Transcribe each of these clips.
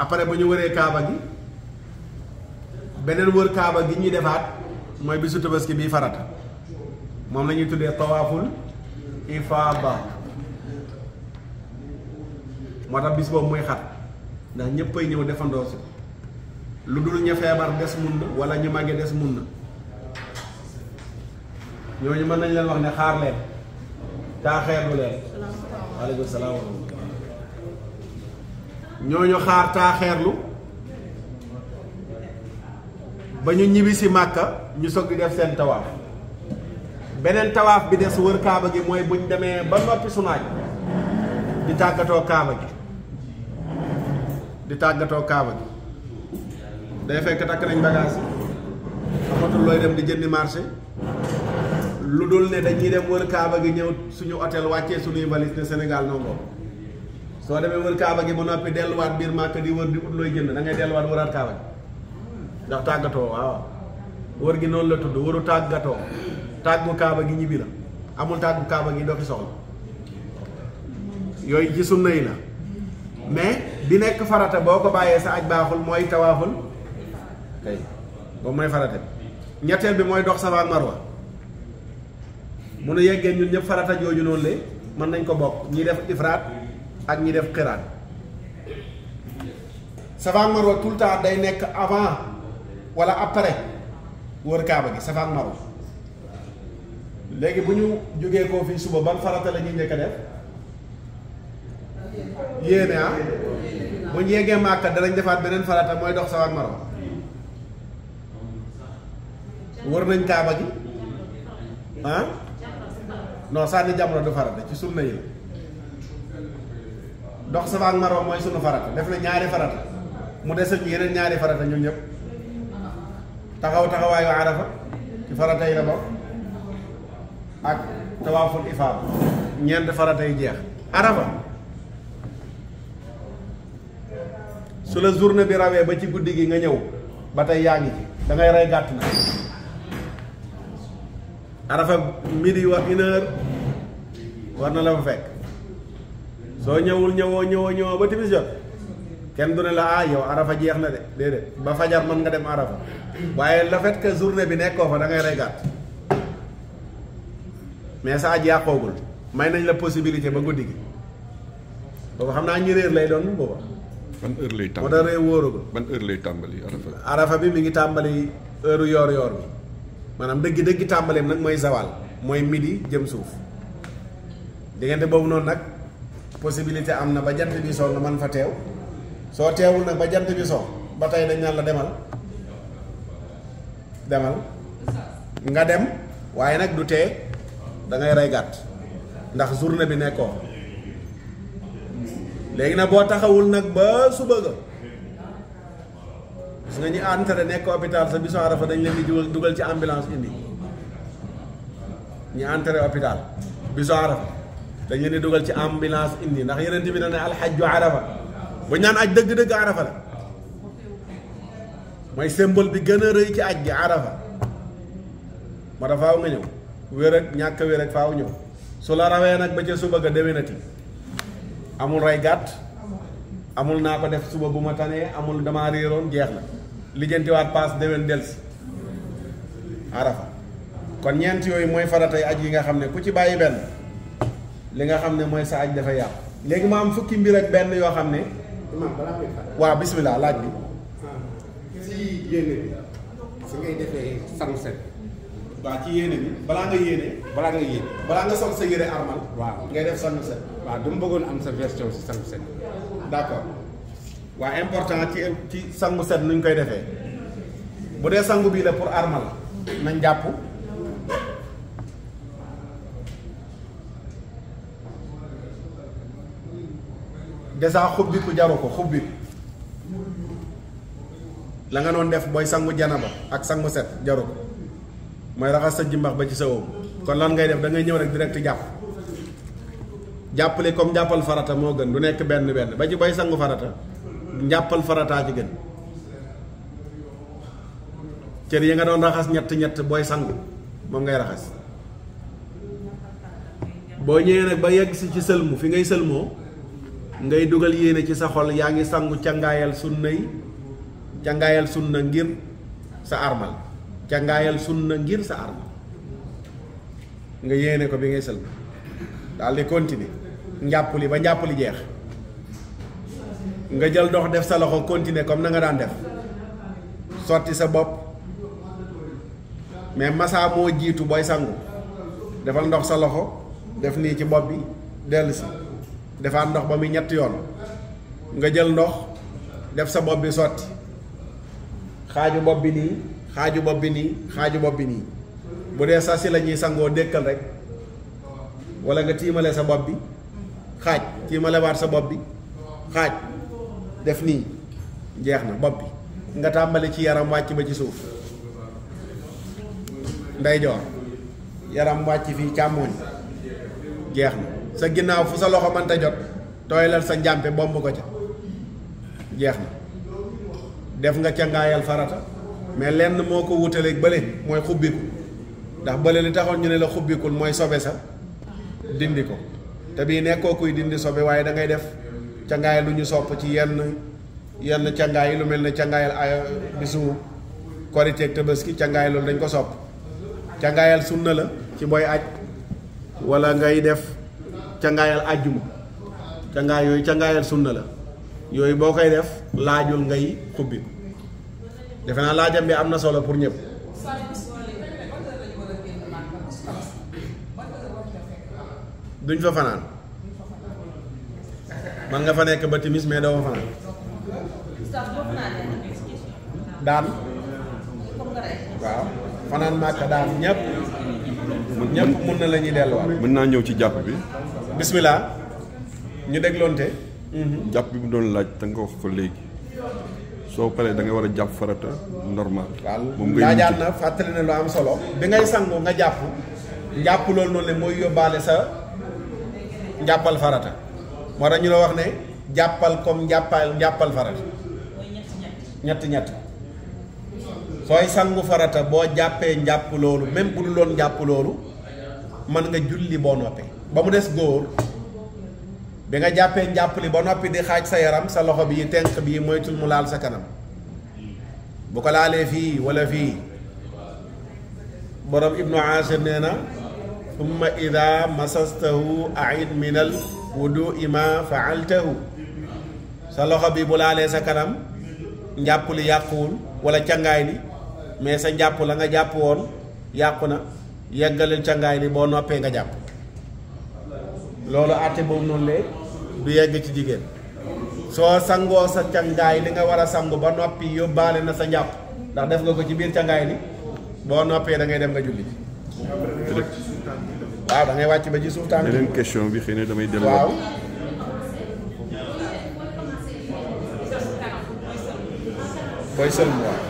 après bu ñu wëree kaaba gi beneen wër kaaba gi ñuy defaat mooy bisu tabaski bii farata moom la ñuy tuddee tawaaful ifaada moo tax bis boobu muy xat ndax ñëppay ñëw defandoo si lu dul ña feebar des mun na wala ñu màggee des mun na ñooñu mën nañ leen wax ne xaar leen taaxeerlu leen waaleykum salaam ñooñu xaar taaxeerlu ba ñu ñibbi si màkka ñu soog di def seen tawaaf beneen tawaaf bi des wër kaaba gi mooy buñ demee ba noppi sunaaj di tàggatoo kaaba gi day fekk takk nañ bagage yi amatul looy dem di jëndi marché lu dul ne dañuy dem wër kaaba gi ñëw suñu hôtel wàccee suñuy valise ne Sénégal noonu soo demee wër kaaba gi ba noppi delluwaat biir màkk di wër di ut looy jënd da ngay delluwaat wëraat kaaba gi ndax tàggatoo waaw wër gi noonu la tudd wëru tàggatoo tàggu kaaba gi ñibbi la amul tàggu kaaba gi doo fi soxla yooyu ci sunna yi la mais bi nekk farata boo ko bàyyee sa aj baaxul mooy tawaaful kay boobu mooy farata bi ñetteel bi mooy dox Safa ak Marwa mun a yeggee ñun ñëpp farata jooju noonu le mën nañ ko bokk ñi def ifraat ak ñi def xiraat Safa ak Marwa tout le temps day nekk avant wala après wër kaaba gi Safa ak Marwa léegi bu ñu jógee koo fii suba ban farata la ñuy njëkk a def yéene bu ñu yeggee Màkka danañ defaat beneen farata mooy dox Safa ak Marwa wër nañ kaaba gi non sànni jamra du farata ci sunna yi dox Safa ak Marwa mooy sunu farata def na ñaari farata mu desal ñu yeneen ñaari farata ñun ñëpp taxawaayu Arafa ci farata yi la bokk ak tawaaful ifaada ñeent farata yi jeex Arafa su la journée bi rawee ba ci guddi gi nga ñëw ba tey yaa ngi ci da ngay rey gàtt na Arafa midi wa une heure war na la fa fekk soo ñëwoo ba timis jot kenn du ne la yow Arafa jeex na de déedéet ba fajar mën nga dem Arafa waaye le fait que journée bi nekkoo fa da ngay rey gàtt mais sa aj yàqoogul may nañ la possibilité ba guddi gi boobu xam naa ñi réer lay doon booba ban heure lay tàmbali moo tax réer wóoragul ban heure lay tàmbali Arafa bi mi ngi tàmbali heure yoor bi maanaam dëgg tàmbaleem nag mooy zawal mooy midi jëm suuf diggante boobu noonu nag possibilité am na ba jant bi soo nga mën fa teew soo teewul nag ba jant bi soo ba tey dañ naan la demal nga dem waaye nag du tee da ngay rey gàtt ndax journée bi nekkoo léegi nag boo taxawul nag ba suba ga gis nga ñi entré nekk hôpital sa bisu Arafa dañ leen di dugal ci ambulance indi ñi entré hôpital bisu Arafa dañ leen di dugal ci ambulance indi ndax yeneen bi na ne alxajju Arafa bu ñaan aj dëgg-dëgg Arafa la mooy symbole bi gën a rëy ci aj gi Arafa moo tax faaw nga ñëw wér ak ñàkk wér ak faaw ñëw su la rawee nag ba ca suba ga déwénati amul rey gàtt amul naa ko def suba bu ma tanee amul damaa réeroon jeex na lijjantiwaat paas déwén delsi Arafa kon ñeent yooyu mooy faratay aj yi nga xam ne ku ci bàyyi benn li nga xam ne mooy sa aj dafa yàqu léegi ma am fukki mbir ak benn yoo xam ne waaw bismillah laaj bi si yéene bi si ngay defee sangu set waaw ci yéene bi balaa nga yéene balaa nga sol sa yére armal waaw ngay def sangu set waaw dama bëggoon am sa version si sangu set d'accord waa important ci sangu set nuñ koy defee bu dee sangu bii la pour armal nañ jàpp déjà xubbiku jaru ko xubbiku la nga doon def booy sangu janaba ak sangu set jaru ko mooy raxas sa jimbax ba ci sa wóom kon lan ngay def da ngay ñëw rek direct jàpp jàppale comme jàppal farata moo gën du nekk benn ba ci booy sangu farata njàppal farataa ci gën cër yi nga doon raxas ñett booy sangu moom ngay raxas boo ñëwee nag ba yegg si ci sëlmu fi ngay sëlmoo ngay dugal yéene ci sa xol yaa ngi sangu cangaayal sunna yi cangaayal sunna ngir sa armal cangaayal sunna ngir sa armal nga yéene ko bi ngay sël daal di continuer njàpp li ba njàpp li jeex nga jël ndox def sa loxo continuer comme na nga daan def sotti sa bopp mais massa moo jiitu booy sangu defal ndox sa loxo def nii ci bopp bi dellu si defaat ndox ba muy ñetti yoon nga jël ndox def sa bopp bi sotti xaaju bopp bi nii xaaju bopp bi nii xaaju bopp bi nii bu dee sa si la ñuy sangoo dékkal rek wala nga tiimale sa bopp bi xaaj tiimalewaat sa bopp bi xaaj def nii jeex na bopp bi nga tàmbali ci yaram wàcc ba ci suuf ndeyjoor yaram wàcc fii càmmooñ jeex na sa ginnaaw fu sa loxo mënta jot tooylal sa njàmpe bomb ko ca jeex na def nga cangaayal farata mais lenn moo ko wutaleeg bële mooy xubbiku ndax bële li taxoon ñu ne la xubbikul mooy sobe sa dindi ko te bii nekkoo kuy dindi sobe waaye da ngay def cangaay lu ñu sopp ci yenn cangaay lu mel ne cangaayal ay bisu korite ak tabaski cangaay loolu dañ ko sopp cangaayal sunna la ci booy aj wala ngay def cangaayal ajjuma cangaay yooyu cangaayal sunna la yooyu boo koy def laajul ngay xubbiku defe naa laajam bi am na solo pour ñëpp duñ fa fanaan man nga fa nekk ba timis mais doo fa fanaan daan waaw fanaan màkka daan ñëpp mun na la ñuy delluwaat. mën naa ñëw ci jàpp bi. bismillah ñu dégloonte. jàpp bi mu doon laaj te nga wax ko léegi soo paree da nga war a jàpp farata normal. moom ngay laajaat na fàttali ne lu am solo. bi ngay sangu nga jàpp njàpp loolu noonu le mooy yóbbaale sa njàppal farata moo tax ñu la wax ne jàppal comme njàppal farata ñett sooy sangu farata boo jàppee njàpp loolu même bu dul loon njàpp loolu mën nga julli boo noppee ba mu des góor bi nga jàppee njàpp li ba noppi di xaaj sa yaram sa loxo bii tenq bii moytul mu laal sa kanam bu ko laalee fii wala fii borom ibnu Ashir nee na summa ida masastahu aid min al wudui ma faaltahu sa loxo bi bu laalee sa kanam njàpp li yàquwul wala cangaay li mais sa njàpp la nga jàpp woon yàqu na yeggalil cangaay li boo noppee nga jàpp loolu àtte boobu noonu lee du yegg ci jigéen soo sangoo sa cangaay li nga war a sangu ba noppi yóbbaale na sa njàpp ndax def nga ko ci biir cangaay li boo noppee da ngay dem nga julli waaw da ngay wàcc ba ci suuf tànk. beneen question bi xëy na damay dellu. waaw booy sëlmu waaw.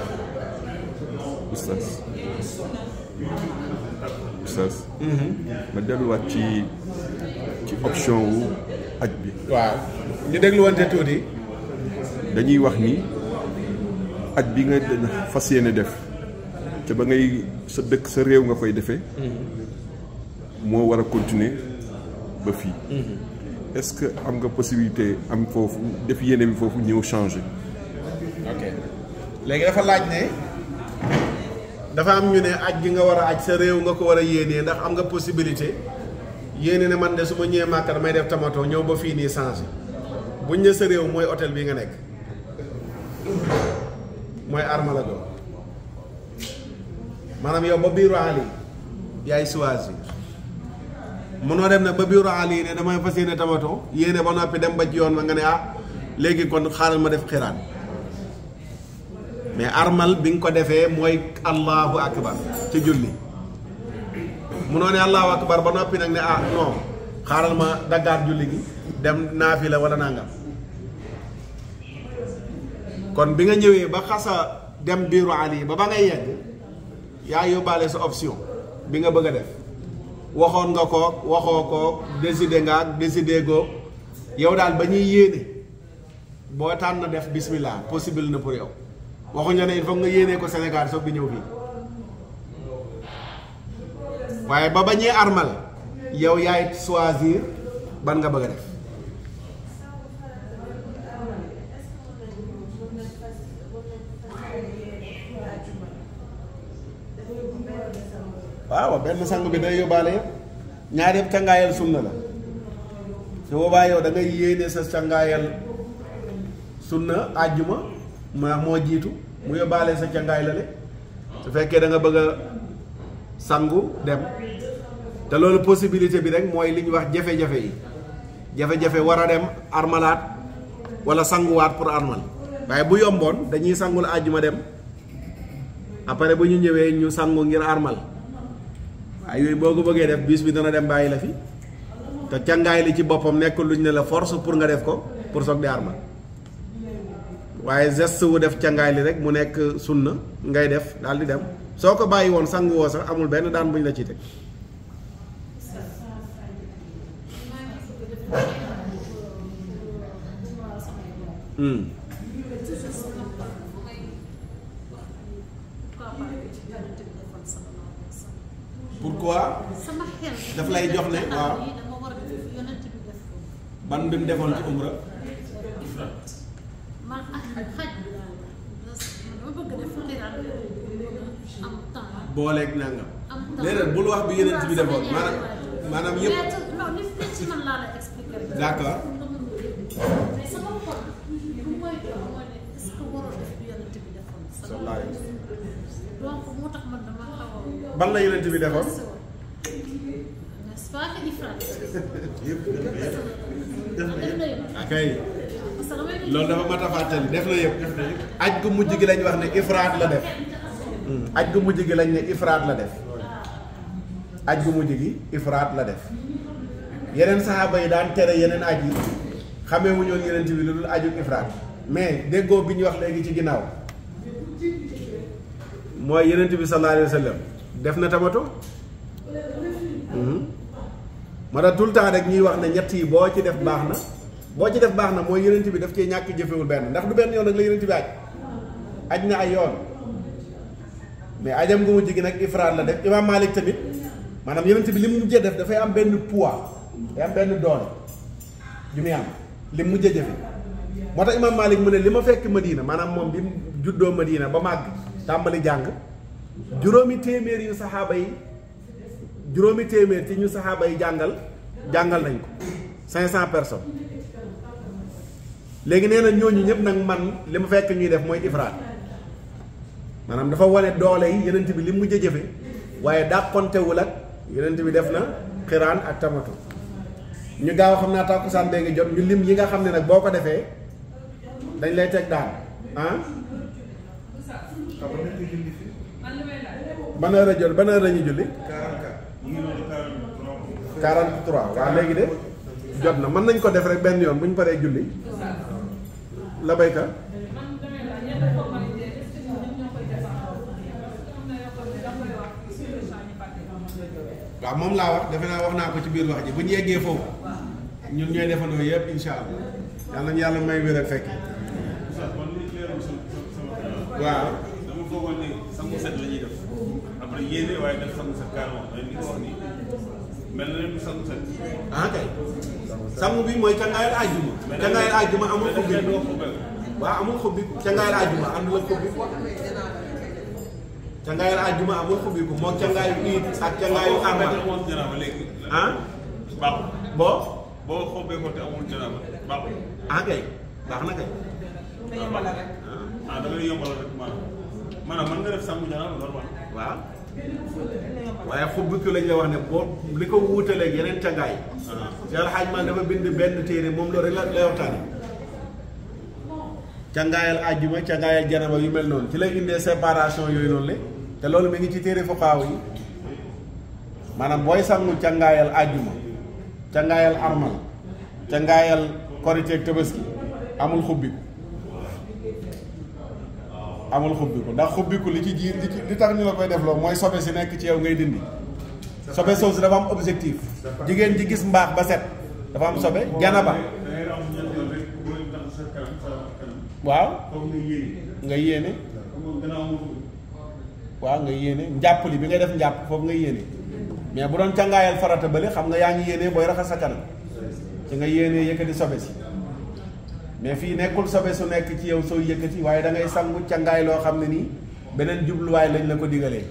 Oustaz. ma delluwaat ci option wu aj bi. waaw ñu dégluwante tuuti. dañuy wax ni aj bi nga fas yéene def ca ba ngay sa dëkk sa réew nga koy defee. moo war a continuer ba fii. est-ce que am nga possibilité am foofu def yéene bi foofu ñëw changer. ok léegi dafa laaj ne dafa am ñu ne aj gi nga war a aj sa réew nga ko war a yéenee ndax am nga possibilité yéene ne man de su ma ñëwee Màkka damay def tamato ñëw ba fii nii changer buñ ne sa réew mooy hôtel bii nga nekk mooy Armalago maanaam yow ba biiru Ali yaay choisir mënoo dem nag ba biiru Ali ne damay fas yéene tamato yéene ba noppi dem ba ci yoon ma nga ne léegi kon xaaral ma def xiraan mais armal bi nga ko defee mooy allahu akbar ci julli munoo ne allahu akbar ba noppi nag ne non xaaral ma daggaat julli gi dem naafila wala nangam kon bi nga ñëwee ba xasa dem biiru Ali ba ngay yegg yaa yóbbaale sa option bi nga bëgg a def waxoon nga ko waxoo ko décidé nga ak décidé goo yow daal ba ñuy yéene boo tànn def bismillah possible na pour yow waxuñu ne il faut nga yéenee ko Sénégal soog di ñëw fii waaye ba bañee armal yow yaay choisir ban nga bëgg a def waaw benn sangu bi day yóbbaale yëpp ñaar yëpp cangaayal sunna la su boobaa yow da ngay yéene sa cangaayal sunna àjjuma ma moo jiitu mu yóbbaale sa cangaay la le su fekkee da nga bëgg a sangu dem te loolu possibilité bi rek mooy li ñuy wax jafe-jafe yi jafe-jafe war a dem armalaat wala sanguwaat pour armal waaye bu yomboon dañuy sangul àjjuma dem après bu ñu ñëwee ñu sangu ngir armal waaye yooyu boo ko bëggee def bis bi dana dem bàyyi la fi te cangaay li ci boppam nekkul luñ ne la force pour nga def ko pour soog di armal waaye geste wu def cangaay li rek mu nekk sunna ngay def daal di dem soo ko bàyyi woon sangu woo sax amul benn daan buñ la ci teg pourquoi daf lay jox ne waaw ban bi mu defoon ci umra booleeg nangam déedéet bul wax bi yeneen bi defoon maanaam yëpp d'accord ban la yeneen bi defoon akay loolu dafa mat a fàttali def na yëpp aj gu mujj gi lañ wax ne ifraat la def aj gu mujj gi lañ ne ifraat la def aj gu mujj gi ifraat la def yeneen saxaaba yi daan tere yeneen aj yi xamee wu ñoon yeneen bi lu dul aju ifraat mais déggoo bi ñu wax léegi ci ginnaaw mooy yeneen bi sallallahu alayhi wa sallam def na tamato ma tax tout le temps rek ñuy wax ne ñett yi boo ci def baax na boo ci def baax na mooy yeneen bi daf cee ñàkk jëfewul benn ndax du benn yoon nag la yeneen bi aj na ay yoon mais ajam gu mujj gi nag ifraat la def Imam Malik tamit maanaam yeneen bi li mu mujjee def dafay am benn poids day am benn doole ju muy am li mu mujjee jëfe moo tax Imam Malik mu ne li ma fekk Madina maanaam moom bi mu juddoo Madina ba màgg tàmbali jàng juróomi téeméer yu saxaaba yi juróomi téeméer ci ñu saxaaba yi jàngal nañ ko 500 personnes léegi nee na ñooñu ñëpp nag man li ma fekk ñuy def mooy ifraat maanaam dafa wane doole yi yenent bi li mujj a jëfe waaye dàqontewul ak yenent bi def na xiraan ak tamatu ñu gaaw xam naa tàkkusaan bee ngi jot ñu lim yi nga xam ne nag boo ko defee dañ lay teg daan ah ban heure a jot ban heure la ñuy julli 43 waaw léegi de jot na mën nañ ko def rek benn yoon bu ñu paree julli la bayka waaw moom laa wax defe naa wax naa ko ci biir wax ji bu ñu yeggee foofu ñun ñooy defandoo yëpp insha allah yàlla nañu yàlla may wér ak fekk waaw dama foogoon ne sangu set la ñuy def après yéene waaye def sangu set carrément day nit wax nii mel na leen sangu set ah kay sangu bi mooy cangaayal àjjuma cangaayal àjjuma amul xubbi waaw amul xubbi cangaayal àjjuma àndul ak xubbi cangaayal àjjuma amul xubbi ko moom cangaayu iid ak cangaayu arba moom janaaba léegi ah baaxul boo xobbee ko te amul janaaba baaxul ah kay baax na kay da ngay yombal rek maanaam mën nga def sangu janaaba normal waaw waaye xubbi ko lañ la wax ne boo li ko wuutaleeg yeneen cangaay Cheikh Hadj Man dafa bind benn téere moom loolu rek la lay waxtaane cangaayal àjjuma cangaayal janaba yu mel noonu ci lay indee séparation yooyu noonu le te loolu mi ngi ci téere fuqaaw yi maanaam booy sangu cangaayal àjjuma cangaayal armal cangaayal korite ak tabaski amul xubbiku amul xubbiku ndax xubbiku li ci jiir li tax ñu la koy def loo mooy sobe si nekk ci yow ngay dindi sobe soosu dafa am objectif jigéen ji gis mbaax ba set dafa am sobe janaba waaw nga yéene waaw nga yéene njàpp li bi ngay def njàpp foofu nga yéene mais bu doon cangaayal farata bële xam nga yaa ngi yéene booy raxas sa kanam ci nga yéene yëkkati sobe si mais fii nekkul sobe su nekk ci yow soo yëkkati waaye da ngay sangu cangaay loo xam ne nii beneen jubluwaay lañ la ko digalee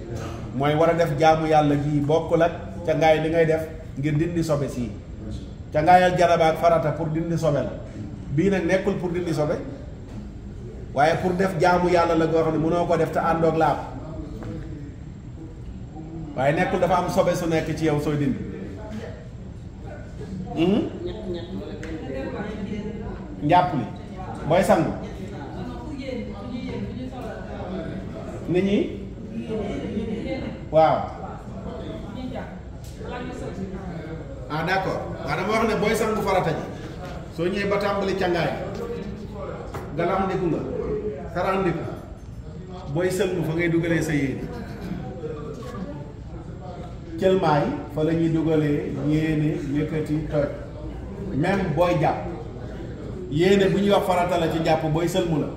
mooy war a def jaamu yàlla gi bokkul ak ca ngaay li ngay def ngir dindi sobe sii ca ngaayal janaba ak farata pour dindi sobe la bii nag nekkul pour dindi sobe waaye pour def jaamu yàlla la goo xam ne mënoo ko def te àndoog laab waaye nekkul dafa am sobe su nekk ci yow sooy dindi njàpp li booy sangu nit ñi waaw ah d'accord waaw dama wax ne booy sangu farata ji soo ñëwee ba tàmbali cangaay galaxndiku nga xaraxndiku booy sëlmu fa ngay dugalee sa yéene cëlmaay fa la ñuy dugalee yéene yëkkati toj même booy jàpp yéene bu ñuy wax farata la ci jàpp booy sëlmu la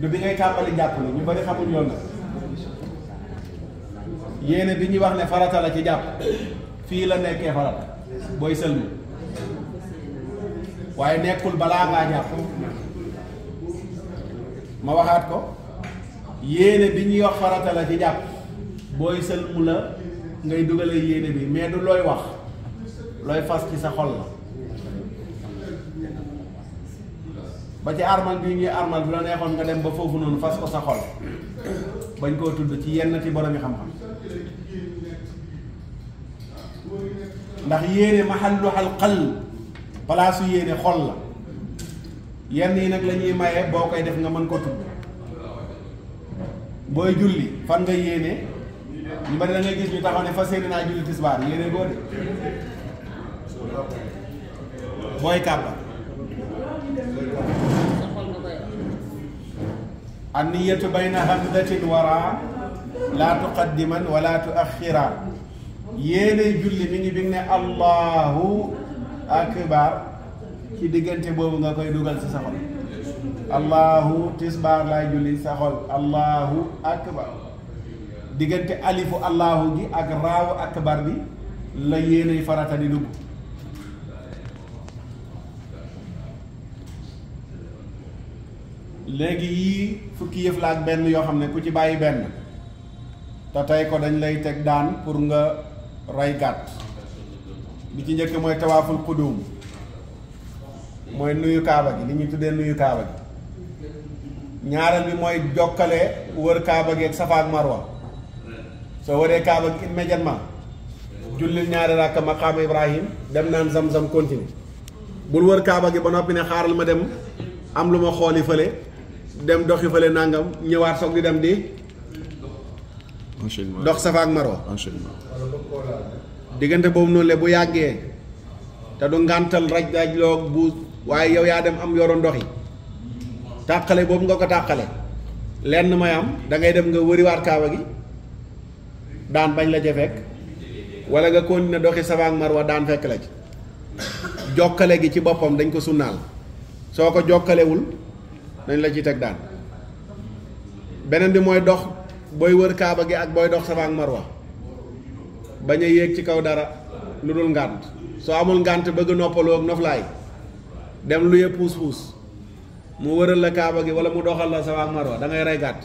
du bi ngay tàmbali jàpp la ñu bari xamul yoon la yéene bi ñuy wax ne farata la ci jàpp fii la nekkee farata booy sëlmu waaye nekkul balaa ngaa jàpp ma waxaat ko yéene bi ñuy wax farata la ci jàpp booy sëlmu la ngay dugalee yéene bi mais du looy wax looy fas ci sa xol la ba ci armal bii ñuy armal bu la neexoon nga dem ba foofu noonu fas ko sa xol bañ koo tudd ci yenn ci boromi xam-xam ndax yéene mahalluhal qalb palaasu yéene xol la yenn yi nag la ñuy maye boo koy def nga mën ko tudd booy julli fan nga yéene ñu bari da ngay gis ñu taxaw ne fas yéene naa julli tisbaar yéene goo de booy kàbba an-niyyatu bayna hamdatin wara laa tuqaddiman wala tuaxira yéene julli mi ngi bi ne allahu akbar ci diggante boobu nga koy dugal ci sa xol allahu tisbaar laay julli sa xol allahu akbar diggante alifu allahu gi ak raawu akbar bi la yéeney farata di dugg léegi yii fukki yëf la ak benn yoo xam ne ku ci bàyyi benn te tey ko dañ lay teg daan pour nga rey gàtt bi ci njëkk mooy tawaaful qudum mooy nuyu kaaba gi li ñuy tuddee nuyu kaaba gi ñaareel bi mooy jokkale wër kaaba gi ak safa ak marwa soo wëree kaaba gi immédiatement jullil ñaari rakka maqaama ibrahim dem naan zam-zam continue bul wër kaaba gi ba noppi ne xaaral ma dem am lu ma xooli fële dem doxi fële nangam ñëwaat soog di dem di enchaînement dox safa ak marwa enchaînement diggante boobu noonu le bu yàggee te du ngàntal raj loo bu waaye yow yaa dem am yoro ndox yi tàqale boobu nga ko tàqale lenn may am da ngay dem nga wëriwaat kaaba gi daan bañ la ca fekk wala nga continuer doxi safa ak marwa daan fekk la ci jokkale gi ci boppam dañ ko sunnaal soo ko jokkalewul dañ la ci teg daan beneen bi mooy dox booy wër kaaba gi ak booy dox safa ak marwa bañ a yéeg ci kaw dara lu dul ngànt soo amul ngànt bëgg noppaloo ak noflaay dem lu yëpp puus mu wëral la kaaba gi wala mu doxal la safa ak marwa da ngay rey gàtt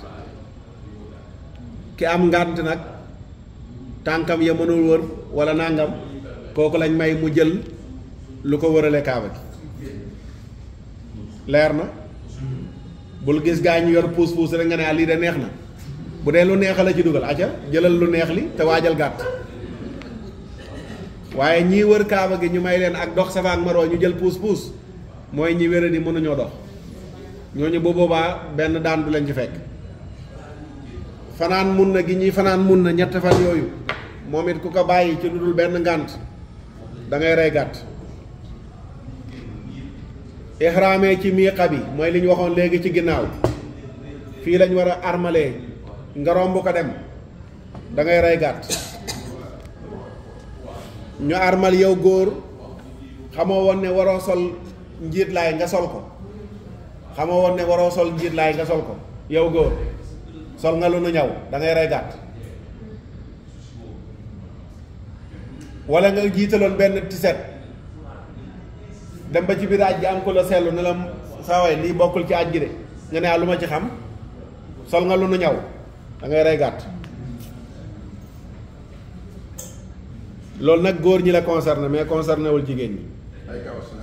ki am ngànt nag tànkam ya mënul wër wala nàngam kooku lañ may mu jël lu ko wërale kaaba gi leer na bul gis gaa ñu yor puus rek nga ne lii de neex na bu dee lu neex la ci dugal aca jëlal lu neex li te waajal gàtt waaye ñii wër kaaba gi ñu may leen ak dox safa ak marwa ñu jël puus mooy ñi wéra di mënuñoo dox ñooñu bu boobaa benn daan du leen ci fekk fanaan mun na gi ñuy fanaan mun na ñett fan yooyu moom it ku ko bàyyi ci lu dul benn ngànt da ngay rey gàtt ihraamee ci miiqa bi mooy li ñu waxoon léegi ci ginnaaw fii lañ war a armalee nga romb ko dem da ngay rey gàtt ñu armal yow góor xamoo woon ne waroo sol njiit laay nga sol ko xamoo woon ne waroo sol njiit laay nga sol ko yow góor sol nga lu nu ñaw da ngay rey gàtt wala nga jiitaloon benn tiset dem ba ci biir aj gi am ko la seetlu ne la saa waay lii bokkul ci aj gi de nga ne lu ma ci xam sol nga lu nu ñaw da ngay rey gàtt. loolu nag góor ñi la concerné mais concerné wul jigéen ñi. ay kawas la.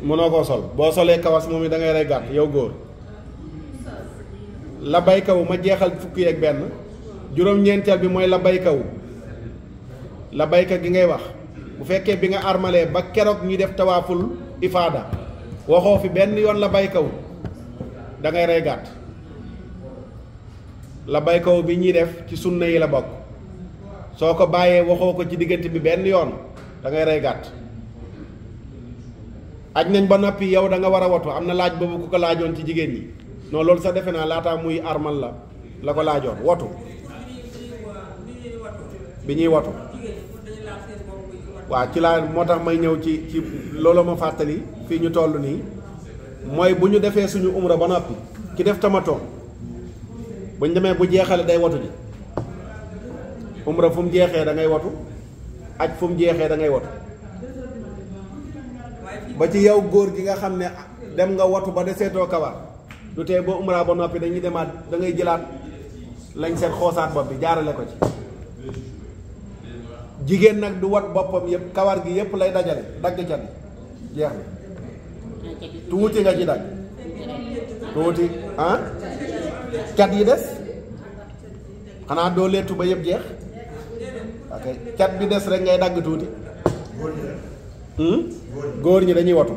mënoo koo sol boo solee kawas moom it da ngay rey gàtt yow góor. la bay kaw ma jeexal fukki ak benn juróom-ñeenteel bi mooy la bay kaw la bayka gi ngay wax bu fekkee bi nga armalee ba keroog ñuy def tawaaful ifaada waxoo fi benn yoon la bay kaw da ngay rey gàtt. la bay kaw bi ñuy def ci sunna yi la bokk soo ko bàyyee waxoo ko ci diggante bi benn yoon da ngay rey gàtt. aj nañ ba noppi yow da nga war a watu am na laaj boobu ku ko laajoon ci jigéen ñi non loolu sax defe naa laataa muy armal la ko laajoon watu bi ñuy watu waaw ci laa moo tax may ñëw ci loolu ma fàttali fii ñu toll nii mooy bu ñu defee suñu umra ba noppi ki def tamaton bu ñu demee bu jeexale day watu ji umra fu mu jeexee da ngay watu aj fu mu jeexee da ngay watu ba ci yow góor gi nga xam ne dem nga watu ba deseetoo kawar du tee boo umra ba noppi dañuy demaat da ngay jëlaat lañ seet xoosaat bopp bi jaarale ko ci. jigéen nag du wat boppam yëpp kawar gi yëpp lay dajale dagg cat jeex na tuuti nga ci dagg tuuti ah cat yi des xanaa doo leetu ba yëpp jeex ok cat bi des rek ngay dagg tuuti. góor ñi dañuy watu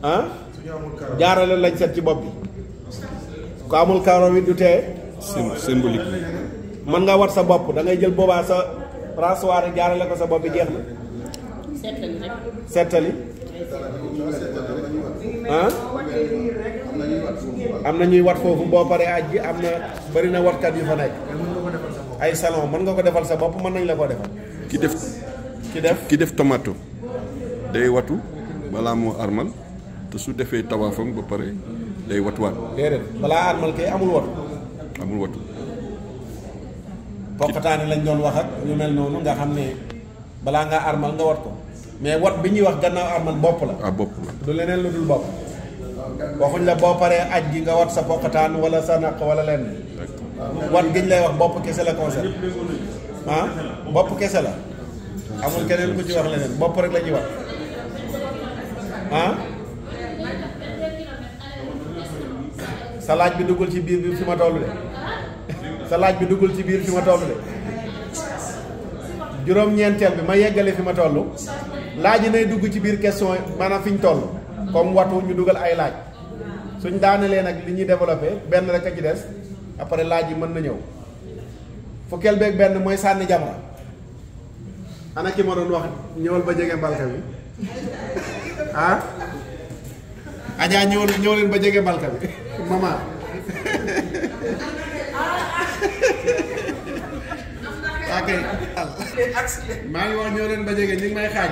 ah jaarale lañ set ci bopp bi ku amul karaw wi du tee symbolique mën nga wat sa bopp da ngay jël boobaa sa rasoir jaarale ko sa bopp bi jeex na settali ah am na ñuy wat foofu boo paree aj gi am na bari na watkat yu fa nekk ay salon mën nga ko defal sa bopp mën nañ la ko defal ki def tomato day watu balaa moo armal te su defee tawaafam ba pare day watuwaat. déedéet balaa armal kay amul watu. poqataani lañ doon wax ak ñu mel noonu nga xam ne balaa ngaa armal nga wat ko mais wat bi ñuy wax gannaaw armal bopp la. bopp la du leneen lu dul bopp. waxuñ la boo paree aj gi nga wat sa poqataan wala sa naq wala lenn. wat giñ lay wax bopp kese la concerne bopp kese la. amul keneen ku ci wax leneen bopp rek la ñuy wax sa laaj bi duggul ci biir bi fi ma toll de sa laaj bi duggul ci biir fi ma toll de juróom-ñeenteel bi ma yeggale fi ma toll laaj yi nay dugg ci biir question maanaam fi ñu toll comme watu ñu dugal ay laaj suñ daanelee nag li ñuy développé benn rek a ci des après laaj yi mën na ñëw fukkeel beeg benn mooy sànni jamra ana ki ma doon wax ñëwal ba jege mbalka bi Adja ñëw leen ba jege mbalka bi maman waa kay maa ngi wax ñëw leen ba jege ñu ngi may xaaj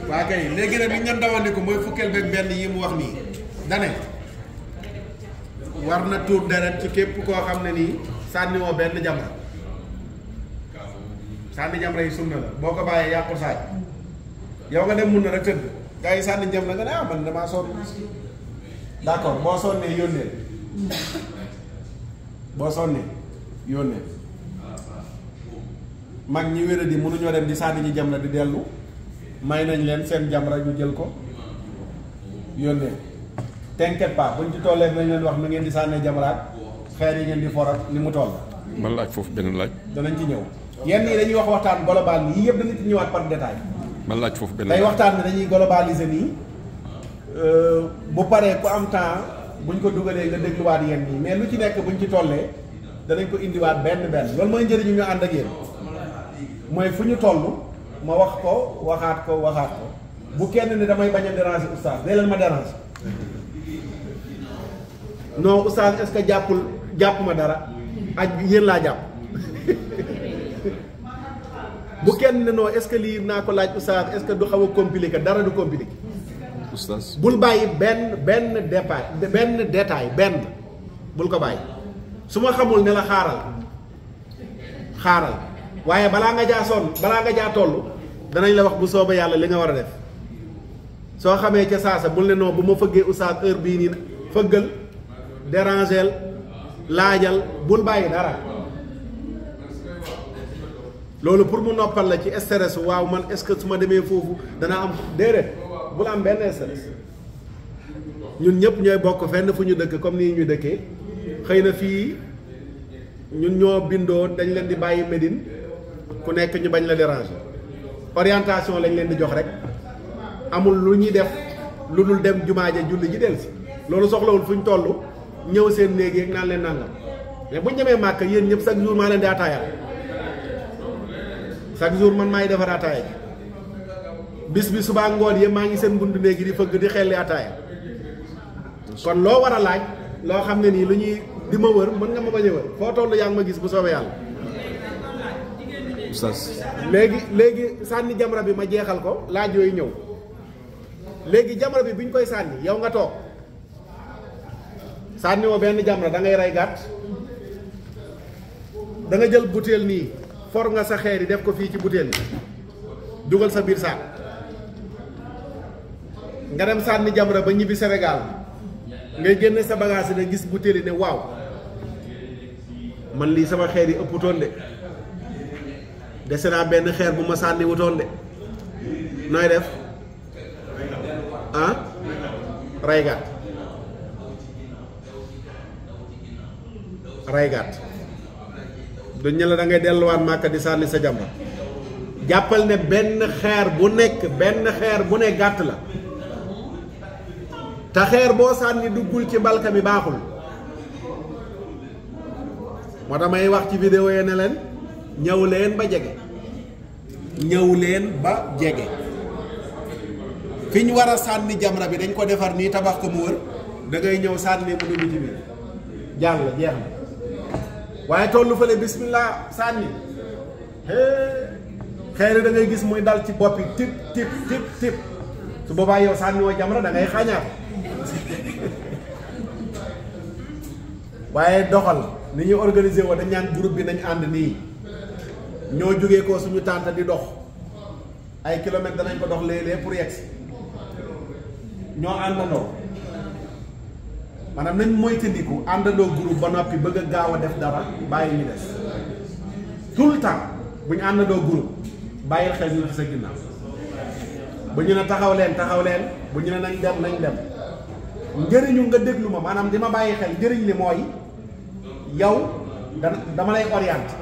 waa kay léegi nag li ñu doon dawandiku mooy fukkeel beeg benn yi mu wax nii dane war na tuur deret ci képp koo xam ne nii sànniwoo benn jamra sànni jamra yi sunna la boo ko bàyyee yàqu saaj yow nga dem mun na rek tëdd gars yi sànni jam na nga ne man damaa sonn d'accord boo sonnee yónnee mag ñi wéradi mënuñoo dem di sànni ji jamra di dellu may nañ leen seen jamra ñu jël ko yónnee t'inquiète pas buñ ci tollee nañ leen wax nu ngeen di sànnee jamraat xeer yi ngeen di forat ni mu toll. man laaj foofu benn laaj. danañ ci ñëw yenn yi dañuy wax waxtaan global nii yii yëpp danañ ci ñëwaat par détail. man laaj foofu benn tey waxtaan bi dañuy globaliser nii bu paree ku am temps buñ ko dugalee nga dégluwaat yenn yi mais lu ci nekk buñ ci tollee danañ ko indiwaat benn loolu mooy njëriñu ñu ànd ak yéen mooy fu ñu toll ma wax ko waxaat ko bu kenn ni damay bañ a déranger oustaz dee leen ma déranger non oustaz est-ce que jàpp ma dara aj yéen laa jàpp bu kenn ne non est-ce que lii naa ko laaj oustaz est-ce que du xaw a compliqué dara du compliqué oustaz bul bàyyi benn détail bul ko bàyyi su ma xamul ne la xaaral waaye balaa nga jaa toll danañ la wax bu soobee yàlla li nga war a def soo xamee ca saasa bul ne non bu ma fëggee oustaz heure bii nii fëggal dérangeel laajal bul bàyyi dara loolu pour mu noppal la ci stress waaw man est-ce que su ma demee foofu danaa am déedéet bul am benn stress ñun ñëpp ñooy bokk fenn fu ñu dëkk comme nii ñu dëkkee xëy na fii ñun ñoo bindoo dañ leen di bàyyi Médine ku nekk ñu bañ la déranger orientation lañ leen di jox rek amul lu ñuy def lu dul dem jumaa ja julli ji del si loolu soxlawul fu ñu toll ñëw seen néeg yeeg naan leen nangam mais bu ñu demee màkk yéen ñëpp chaque jour maa leen di ataaya chaque jour man maay defar ataaya bis bi subaa ngoon yëpp maa ngi seen buntu néeg yi di fëgg di xelli ataaya kon loo war a laaj loo xam ne nii lu ñuy di ma wër mën nga ma bañ a wër foo toll yaa ngi ma gis bu soobee yàlla. léegi sànni jamra bi ma jeexal ko laaj yooyu ñëw léegi jamra bi bu ñu koy sànni yow nga toog sànni woo benn jamra da ngay rey gàtt da nga jël butéel nii for nga sa xeer yi def ko fii ci butéel yi dugal sa biir saak nga dem sànni jamra ba ñibbi Sénégal ngay génne sa bagage yi ne gis butéel yi ne waaw man lii sama xeer yi ëpputoon de dese naa benn xeer bu ma sànni wutoon de nooy def ah rey gàtt duñ ne la da ngay delluwaat Màkka di sànni sa jamra jàppal ne benn xeer bu ne gàtt la te xeer boo sànni duggul ci mbalka mi baaxul moo tax may wax ci vidéo yi ne leen ñëw leen ba jege fi ñu war a sànni jamra bi dañ ko defar nii tabax ko mu wër da ngay ñëw sànni mu dugg ci biir jàll jeex na waaye tollu fële bismillah sànni xeer da ngay gis muy dal ci boppi tip su boobaa yow sànni woo jamra da ngay xañaat waaye doxal ni ñuy organiser woo dañ ñaan groupe bi nañ ànd nii ñoo jógee ko suñu tànt di dox ay kilomètres danañ ko dox léeg-léeg pour yegsi ñoo àndandoo maanaam nañ moytandiku àndandoo groupe ba noppi bëgg a gaaw a def dara bàyyi ñu des tout le temps bu ñu àndandoo groupe bàyyil xel ñu ci sa ginnaaw bu ñu ne taxaw leen bu ñu ne nañ dem njëriñu nga déglu ma maanaam di ma bàyyi xel njëriñ li mooy yow dama lay orienté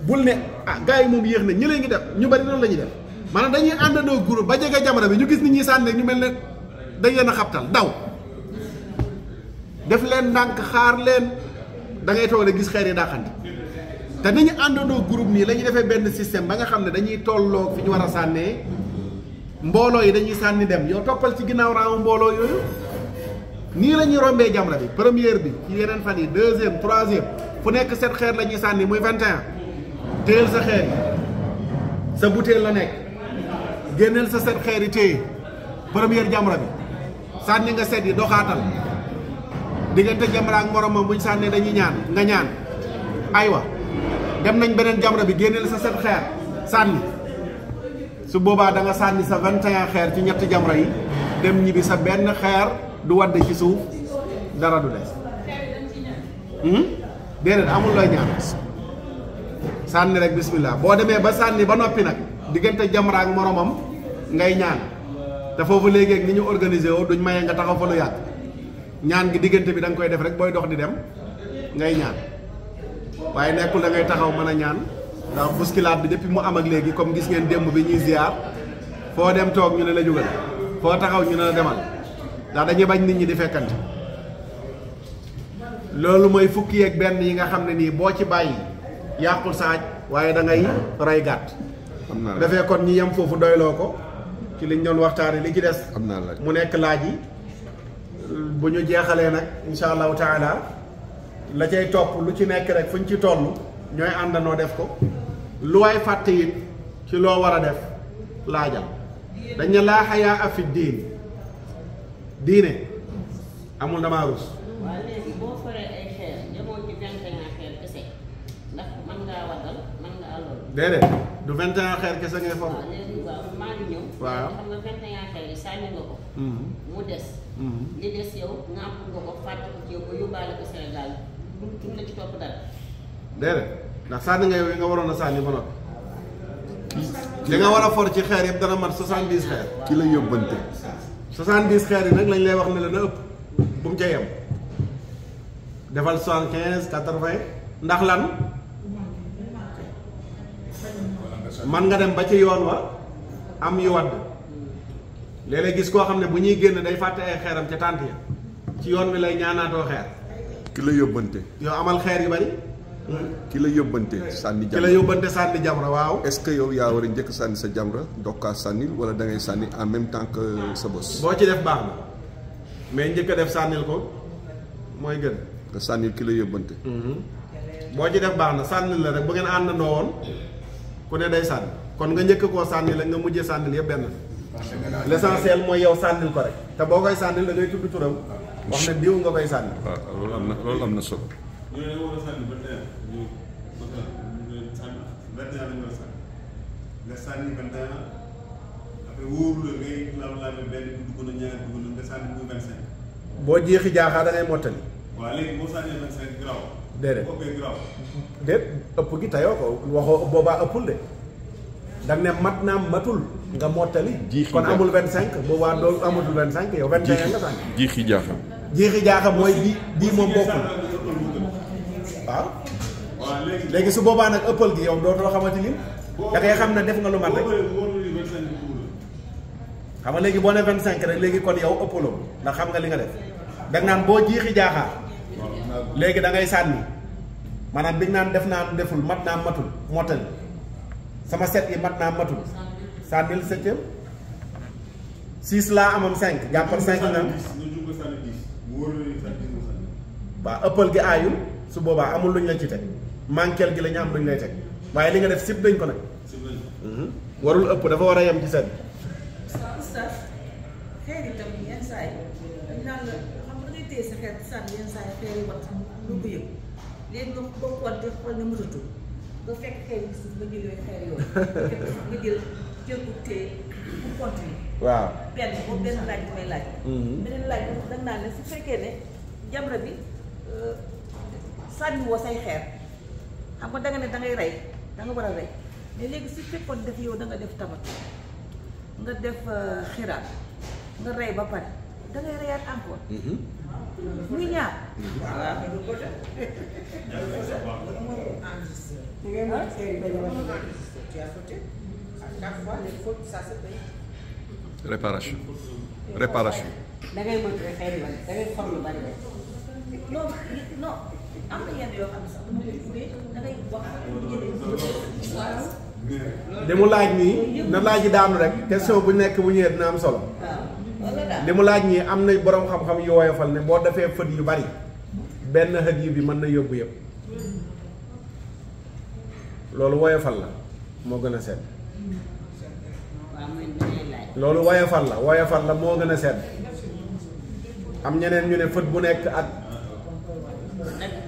bul ne ah gars yi moom yéex na ñi leen ngi def ñu bari noonu la ñuy def maanaam dañuy àndandoo groupe ba jege jamra bi ñu gis ni ñuy sànni ñu mel ne dañ leen a xabtal daw def leen ndànk xaar leen da ngay toog gis xeer yi daaxante te ni ñu àndandoo groupe nii la ñuy defee benn système ba nga xam ne dañuy tolloo fi ñu war a sànnee mbooloo yi dañuy sànni dem yow toppal ci ginnaaw raamu mbooloo yooyu nii la ñuy rombee jamra bi première bi ci yeneen fan yi deuxième troisième fu nekk set xeer la ñuy sànni muy 21 téyel sa xeer yi sa butéel la nekk génneel sa set xeer yi téye première jamra bi sànni nga set yi doxaatal diggante jamra ak moromam buñ sànnee dañuy ñaan nga ñaan aywa dem nañ beneen jamra bi génneel sa set xeer sànni su boobaa da nga sànni sa 21 xeer ci ñetti jamra yi dem ñibbi sa benn xeer du wadd ci suuf dara du des déedéet amul looy ñaan sànni rek bismillah boo demee ba sànni ba noppi nag diggante jamra ak moromam ngay ñaan te foofu léegi ak ni ñu organisé woo duñ maye nga taxaw fa lu yàgg ñaan gi diggante bi da nga koy def rek booy dox di dem ngay ñaan waaye nekkul da ngay taxaw mën a ñaan ndax bousculade bi depuis mu am ak léegi comme gis ngeen démb bi ñuy ziar foo dem toog ñu ne la jugal foo taxaw ñu ne la demal ndax dañuy bañ nit ñi di fekkante loolu mooy fukki ak benn yi nga xam ne nii boo ci bàyyi yàqul saaj waaye da ngay rey gàtt dafee kon ñi yem foofu doyloo ko ci liñ doon waxtaane li ci des mu nekk laaj yi bu ñu jeexalee nag insha allahu taala la cay topp lu ci nekk rek fuñ ci toll ñooy àndanoo def ko lu waay fàtte it ci loo war a def laajal dañ ne laa xayaa fi diine amul damaa rus. waaw léegi boo foree ay xeer demoo ci 21 xeer kese ndax mën ngaa waddal mën ngaa lool. déedéet du 21 xeer kese ngay for. waaw léegi waaw maa ngi ñëw. waaw xam nga 21 xeer yi sànni nga ko. mu des. li des yow nga am nga ko fàtte ko ci yow ba yóbbaale ko Sénégal duñ la ci topp dara. déedéet ndax sànni nga yow yi nga waroon a sànni ba noppi. li nga war a for ci xeer yëpp dana mat 70 xeer. ki la yóbbante 70 xeer yi nag lañ lay wax ne la na ëpp bu mu ca yem defal 75 80 ndax lan man nga dem ba ci yoon wa am yu wadd léeg-léeg gis koo xam ne bu ñuy génn day fàtte ay xeeram ca tànt ya ci yoon wi lay ñaanaatoo xeer. ki la yóbbante yow amal xeer yu bari. ki la yóbbante sànni ki la jamra yóbbante sànni jamra waaw. est-ce que yow yaa war a njëkk sànni sa jamra dokkaa sànnil wala da ngay sànni en même temps que sa bos boo ci def baax na mais njëkk a def sànnil ko mooy gën. nga sànnil ki la yóbbante boo ci def baax na sànnil la rek bu ngeen àndandoo woon ku ne day sànni kon nga njëkk koo sànni la nga mujjee sànnil yëpp benn l'essentiel mooy yow sànnil ko rek te boo koy sànnil da ngay tudd turam wax ne diw nga koy sànni. waaw loolu am na solo. ñu ne war a sànni 21 ñu sànni 21 lañ war a sànni nga sànni 21 après wóoru la ngay laal benn dugg na ñaar dugg na nga sànni muy 25. boo jeexi jaaxaa da ngay mottali. waaw léegi boo sànnee 25 graw. déedéet bu ëppee graw. déet ëpp gi tayoo ko waxoo boobaa ëppul de danga ne mat naam matul nga mottali. jiixi kon jaaxa. amul 25 boobaa doo amatul 25 yow 21 nga sànni. jiixi jaaxa jeexi jaaxa mooy bii moom bokkul. waaw waaw léegi léegi su boobaa nag ëppal gi yow dootoo xamante lim da ngay xam ne def nga lu mat rek xam nga léegi boo ne 25 rek léegi kon yow ëppaloo ndax xam nga li nga def da nga naan boo jiixi jaaxaa léegi da ngay sànni maanaam bi nga naan def naa deful mat naa matul mottali sama set yi mat naa matul sànnil septième 6 laa amam 5 jàppal 5 nga am waaw ëppal gi aayul su boobaa amul luñ la ci teg manqueel gi la ñu am luñ lay teg waaye li nga def sib dañ ko nag warul ëpp dafa war a yem ci set oustaz xeer yi tam yenn saa yi dañ naan la xam nga ngay téye sa xeer sànni yenn saa yi xeer yi wat lu ko yëg léegi nga boo ko wat def xool ne mënatul nga fekk xeer yi suuf nga jël yooyu xeer yooyu nga jël ko téye pour continuer waaw benn boobu benn laaj bi may laaj beneen laaj bi danga naan ne su fekkee ne jamra bi sànni woo say xeer xam nga danga ne dangay rey danga war a rey mais léegi su fekkoon def yow da nga def tabat nga def xiraat nga rey ba pare dangay reyaat encore muy ñaar réparation da ngay moytu rek xëy na da ngay for lu bari rek. non non am na yenn yoo xam ne sax dama koy ubbee dangay wax li mu laaj nii na laaj yi daanu rek question bu nekk bu ñëwee dina am solo wala daal li mu laaj nii am na boroom xam-xam yu woyofal ne boo defee fët yu bari benn xët yi bi mën na yóbbu yëpp loolu woyofal la moo gën a sedd waaw mooy beneen laaj. loolu woyofal la moo gën a sedd am ñeneen ñu ne fët bu nekk ak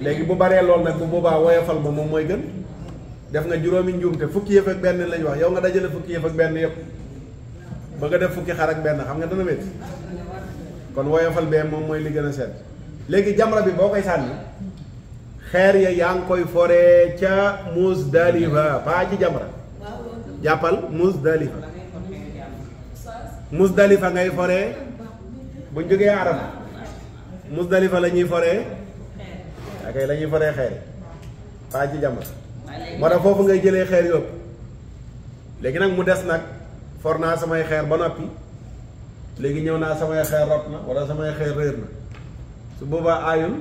léegi bu baree loolu nag bu boobaa woyofal ba moom mooy gën def nga juróomi njuumte fukki yëf ak benn lañ wax yow nga dajale fukki yëf ak benn yëpp ba nga def fukki xar ak benn xam nga dana métti kon woyofal bee moom mooy li gën a sedd léegi jamra bi boo koy sànni xeer ya yaa ngi koy foree ca Muzdalifa paa ci jamra jàppal Muzdalifa ngay foree buñ jógee Arafa Muzdalifa la ñuy foree ak la ñuy foree xeer paa ci jamra moo tax foofu ngay jëlee xeer yëpp léegi nag mu des nag for naa samay xeer ba noppi léegi ñëw naa samay xeer rot na wala samay xeer réer na su boobaa aayul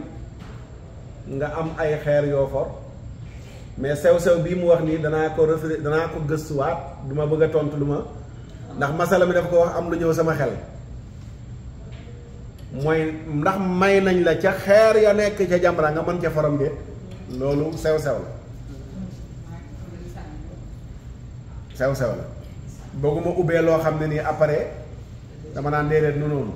nga am ay xeer yoo for mais sew-sew bii mu wax nii danaa ko gëstuwaat du ma bëgg a tontu lu ma ndax masala mi dafa ko wax am lu ñëw sama xel mooy ndax may nañ la ca xeer ya nekk ca jamra nga mën ca forom de loolu sew-sew la sew-sew la bëgguma ubbee loo xam ne nii après dama naan déedéet nu noonu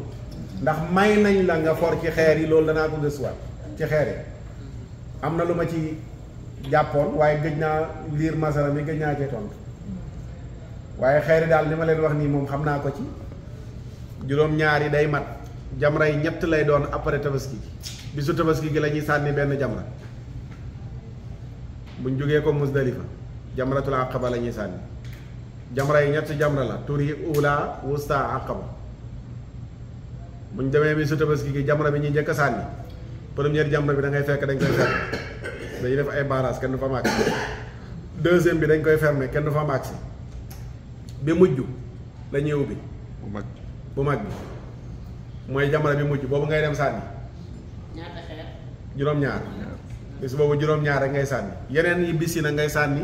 ndax may nañ la nga for ci xeer yi loolu danaa ko gëstuwaat ci xeer yi am na lu ma ci jàppoon waaye gëj naa liir masala mi gëj naa cee tontu waaye xeeri daal li ma leen wax nii moom xam naa ko ci juróom-ñaar yi day mat jamra yi ñett lay doon après tabaski bisu tabaski gi la ñuy sànni benn jamra buñ jógee ko Musdalifa jamratul aqaba la ñuy sànni jamra yi ñett jamra la tur yi ula wusta aqaba buñ demee bisu tabaski gi jamra bi ñuy njëkk a sànni première jamra bi da ngay fekk dañ koy fermer dañuy def ay barrage kenn du fa màgg deuxième bi dañ koy fermer kenn du fa màgg si bi mujj la ñuy ubbi bu mag bi mooy jamra bi mujj boobu ngay dem sànni ñaata xeer juróom-ñaar bis boobu juróom-ñaar rek ngay sànni yeneen yi bis yi nag ngay sànni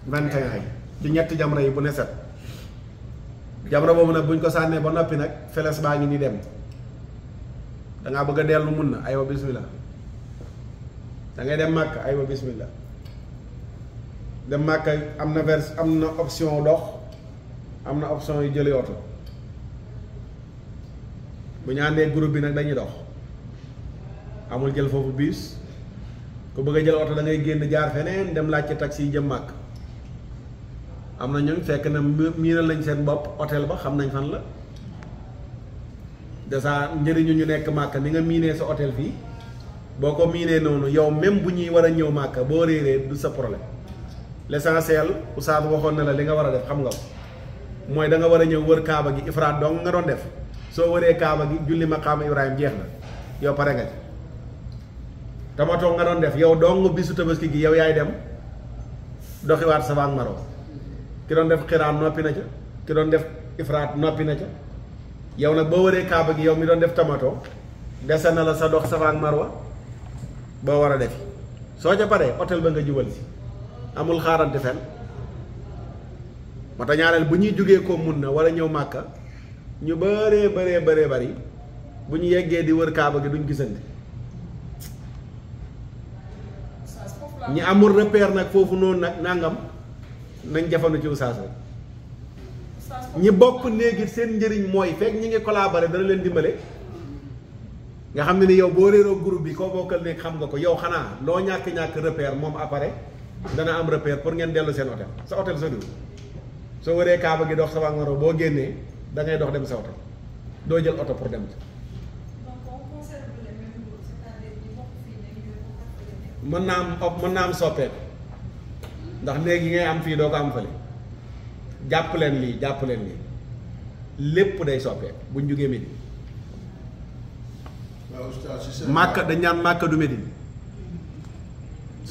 21 yi ci ñetti jamra yi bu ne set jamra boobu nag buñ ko sànnee ba noppi nag feles baa ngi ni dem dangaa bëgg a dellu mun na aywa bismillah da ngay dem màkk aywa bismillah dem màkk am na option dox am na option yu jëli oto bu ñu àndee groupe bi nag dañuy dox amul jël foofu bus ku bëgg a jël oto da ngay génn jaar feneen dem laaj ci taxi yi jëm màkk am na ñooñ fekk na miinal lañ seen bopp hôtel ba xam nañ fan la déjà njëriñu ñu nekk màkk ni nga miinee sa hôtel fii boo ko miinee noonu yow même bu ñuy war a ñëw màkk boo réeree du sa problème l'essentiel Oustaz waxoon na la li nga war a def xam nga ko mooy da nga war a ñëw wër kaaba gi ifraat dong nga doon def soo wëree kaaba gi julli maqaama Ibrahima jeex na yow pare nga ci tamatoo nga doon def yow dong bisu tabaski gi yow yaay dem doxiwaat Safa ak Marwa ki doon def xiraan noppi na ca ki doon def ifraat noppi na ca yow nag boo wëree kaaba gi yow mi doon def tamatoo dese na la sa dox Safa ak Marwa boo war a def soo ca paree hôtel ba nga jubal si amul xaarante fenn moo tax ñaareel bu ñuy jógee ko mun na war a ñëw màkka ñu bëree bari bu ñu yeggee di wër kaaba gi duñ gisante ñi amul repère nag foofu noonu nag nangam nañ jafandu ci Oustaz rek ñi bokk léegi seen njëriñ mooy fekk ñi ngi collaborer dana leen dimbale nga xam ne ni yow boo réeroo groupe bi koo bokkal nekk xam nga ko yow xanaa loo ñàkk repère moom après dana am repère pour ngeen dellu seen hôtel sa hôtel sa diw soo wëree kaaba gi dox Safa ak Marwa boo génnee da ngay dox dem sa hôtel doo jël oto pour dem mën naa am soppeeku ndax léegi ngay am fii doo ko am fële jàpp leen lii lépp day soppeeku buñ jógee Médine Màkka dañ naan Màkka du Médine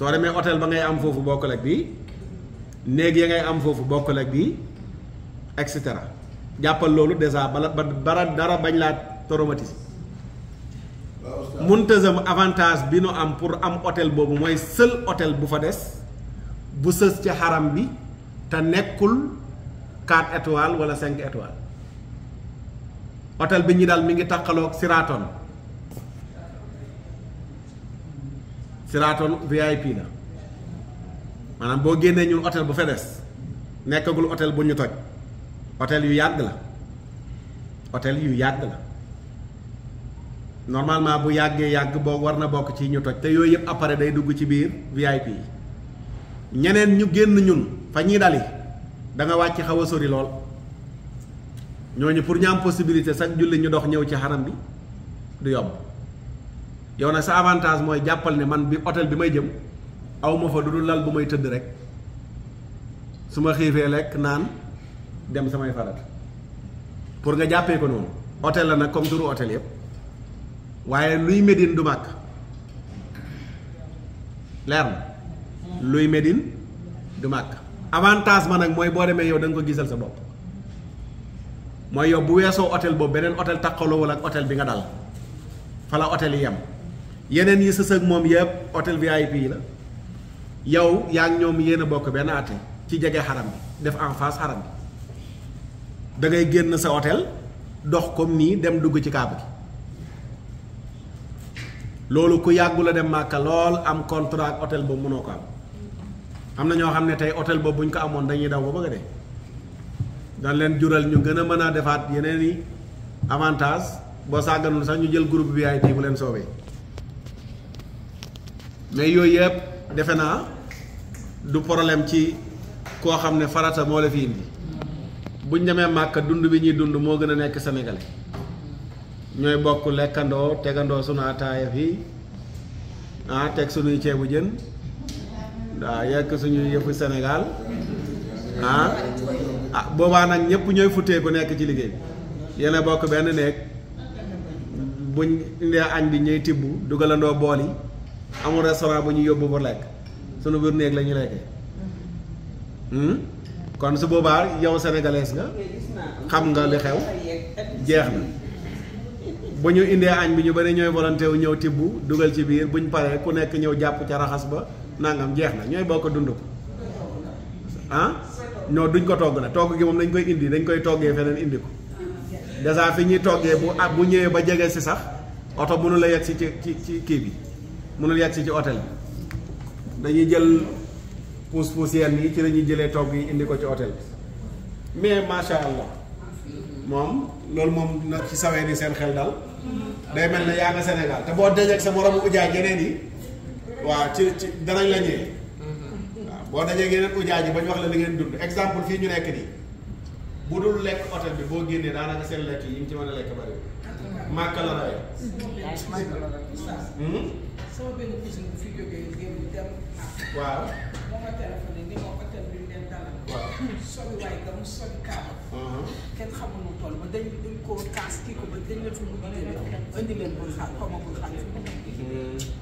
soo demee hôtel ba ngay am foofu bokkul ak bii néeg ya ngay am foofu bokkul ak bii et cetera jàppal loolu déjà bara dara bañ laa traumatisé Muntazam avantage bi nu am pour am hôtel boobu mooy seul hôtel bu fa des bu sës ci xaram bi te nekkul 4 étoiles wala 5 étoiles hôtel bi ñi daal mi ngi taqaloog Siraton VIP la maanaam boo génnee ñun hôtel bu fa des nekkagul hôtel bu ñu toj hôtel yu yàgg la normalement bu yàgg boo war na bokk ci ñu toj te yooyu yëpp après day dugg ci biir VIP yi ñeneen ñu génn ñun fa ñuy dali da nga wàcc xaw a sori lool ñooñu pour ñu am possibilité sax julli ñu dox ñëw ci xaram bi du yomb yow nag sa avantage mooy jàppal ne man bi hôtel bi may jëm aw ma fa du dul lal bu may tëdd rek su ma xiifee lekk naan dem samay farat pour nga jàppee ko noonu hôtel la nag comme turu hôtel yëpp waaye luy Médine du màkk leer na luy Médine du màkk avantage ma nag mooy boo demee yow da nga ko gisal sa bopp mooy yow bu weesoo hôtel boobu beneen hôtel takkaloo wala ak hôtel bi nga dal fa la hôtel yi yem yeneen yi sës ak moom yëpp hôtel VIP la yow yaa ngi ñoom yéen a bokk benn àtte ci jege xaram bi def en face xaram bi da ngay génn sa hôtel dox comme nii dem dugg ci kaaba gi loolu ku yàggu la dem Màkka lool am contrat ak hôtel boobu mënoo ko am na ñoo xam ne tey hôtel boobu bu ñu ko amoon dañuy daw ba bëgg a dee dañ leen jural ñu gën a mën a defaat yeneen i avantage boo sàgganul sax ñu jël groupe VIP bu leen soobee mais yooyu yëpp defe naa du problème ci koo xam ne farata moo la fi indi buñ demee Màkka dund bi ñuy dund moo gën a nekk sénégalais ñooy bokk lekkandoo tegandoo sunu ataaya fii teg sunuy ceebu jën waaw yekk suñuy yëfu Sénégal boobaa nag ñëpp ñooy futteeku nekk ci liggéey bi yéen a bokk benn néeg buñ indee añ bi ñuy tibb dugalandoo bool yi amul restaurant bu ñu yóbbu pour lekk sunu biir néeg la ñuy lekkee kon su boobaa yow sénégalaise nga xam nga li xew jeex na bu ñu indee añ bi ñu bari ñooy volonté wu ñëw tibb dugal ci biir buñ paree ku nekk ñëw jàpp ca raxas ba nangam jeex na ñooy bokk dund ko ñoo duñ ko togg nag togg gi moom dañ koy indi dañ koy toggee feneen indi ko déjà fi ñuy toggee bu ñëwee ba jege si sax oto mënul a yegg si ci kii bi mënul yegg si ci hôtel bi dañuy jël pousse yenn yi ci la ñuy jëlee togg yi indi ko ci hôtel bi mais macha allah moom loolu moom nag ci sawee ni seen xel dal day mel ne yaa nga Sénégal te boo dajeeg sa moromu ujaay yeneen yi waaw ci danañ la ñëwee waaw boo dajeeg yeneen ujaay ji ba ñu wax la li ngeen dund exemple fii ñu nekk nii bu dul lekk hôtel bi boo génnee daanaka seen lekk yi ñu ci mën a lekk bari Màkka la rawee. sama benn cousine bu fi jógee génn dem. waaw. moo ma téléphoné ni ma hôtel bi ñu leen dalal. waaw sori waay ga mu sori kaaba. kenn xamul mu toll ba dañ ko kaas kii ko ba dañ leen fi mujj indi leen bul xaar xaw ma bul xaar fi mu nekk.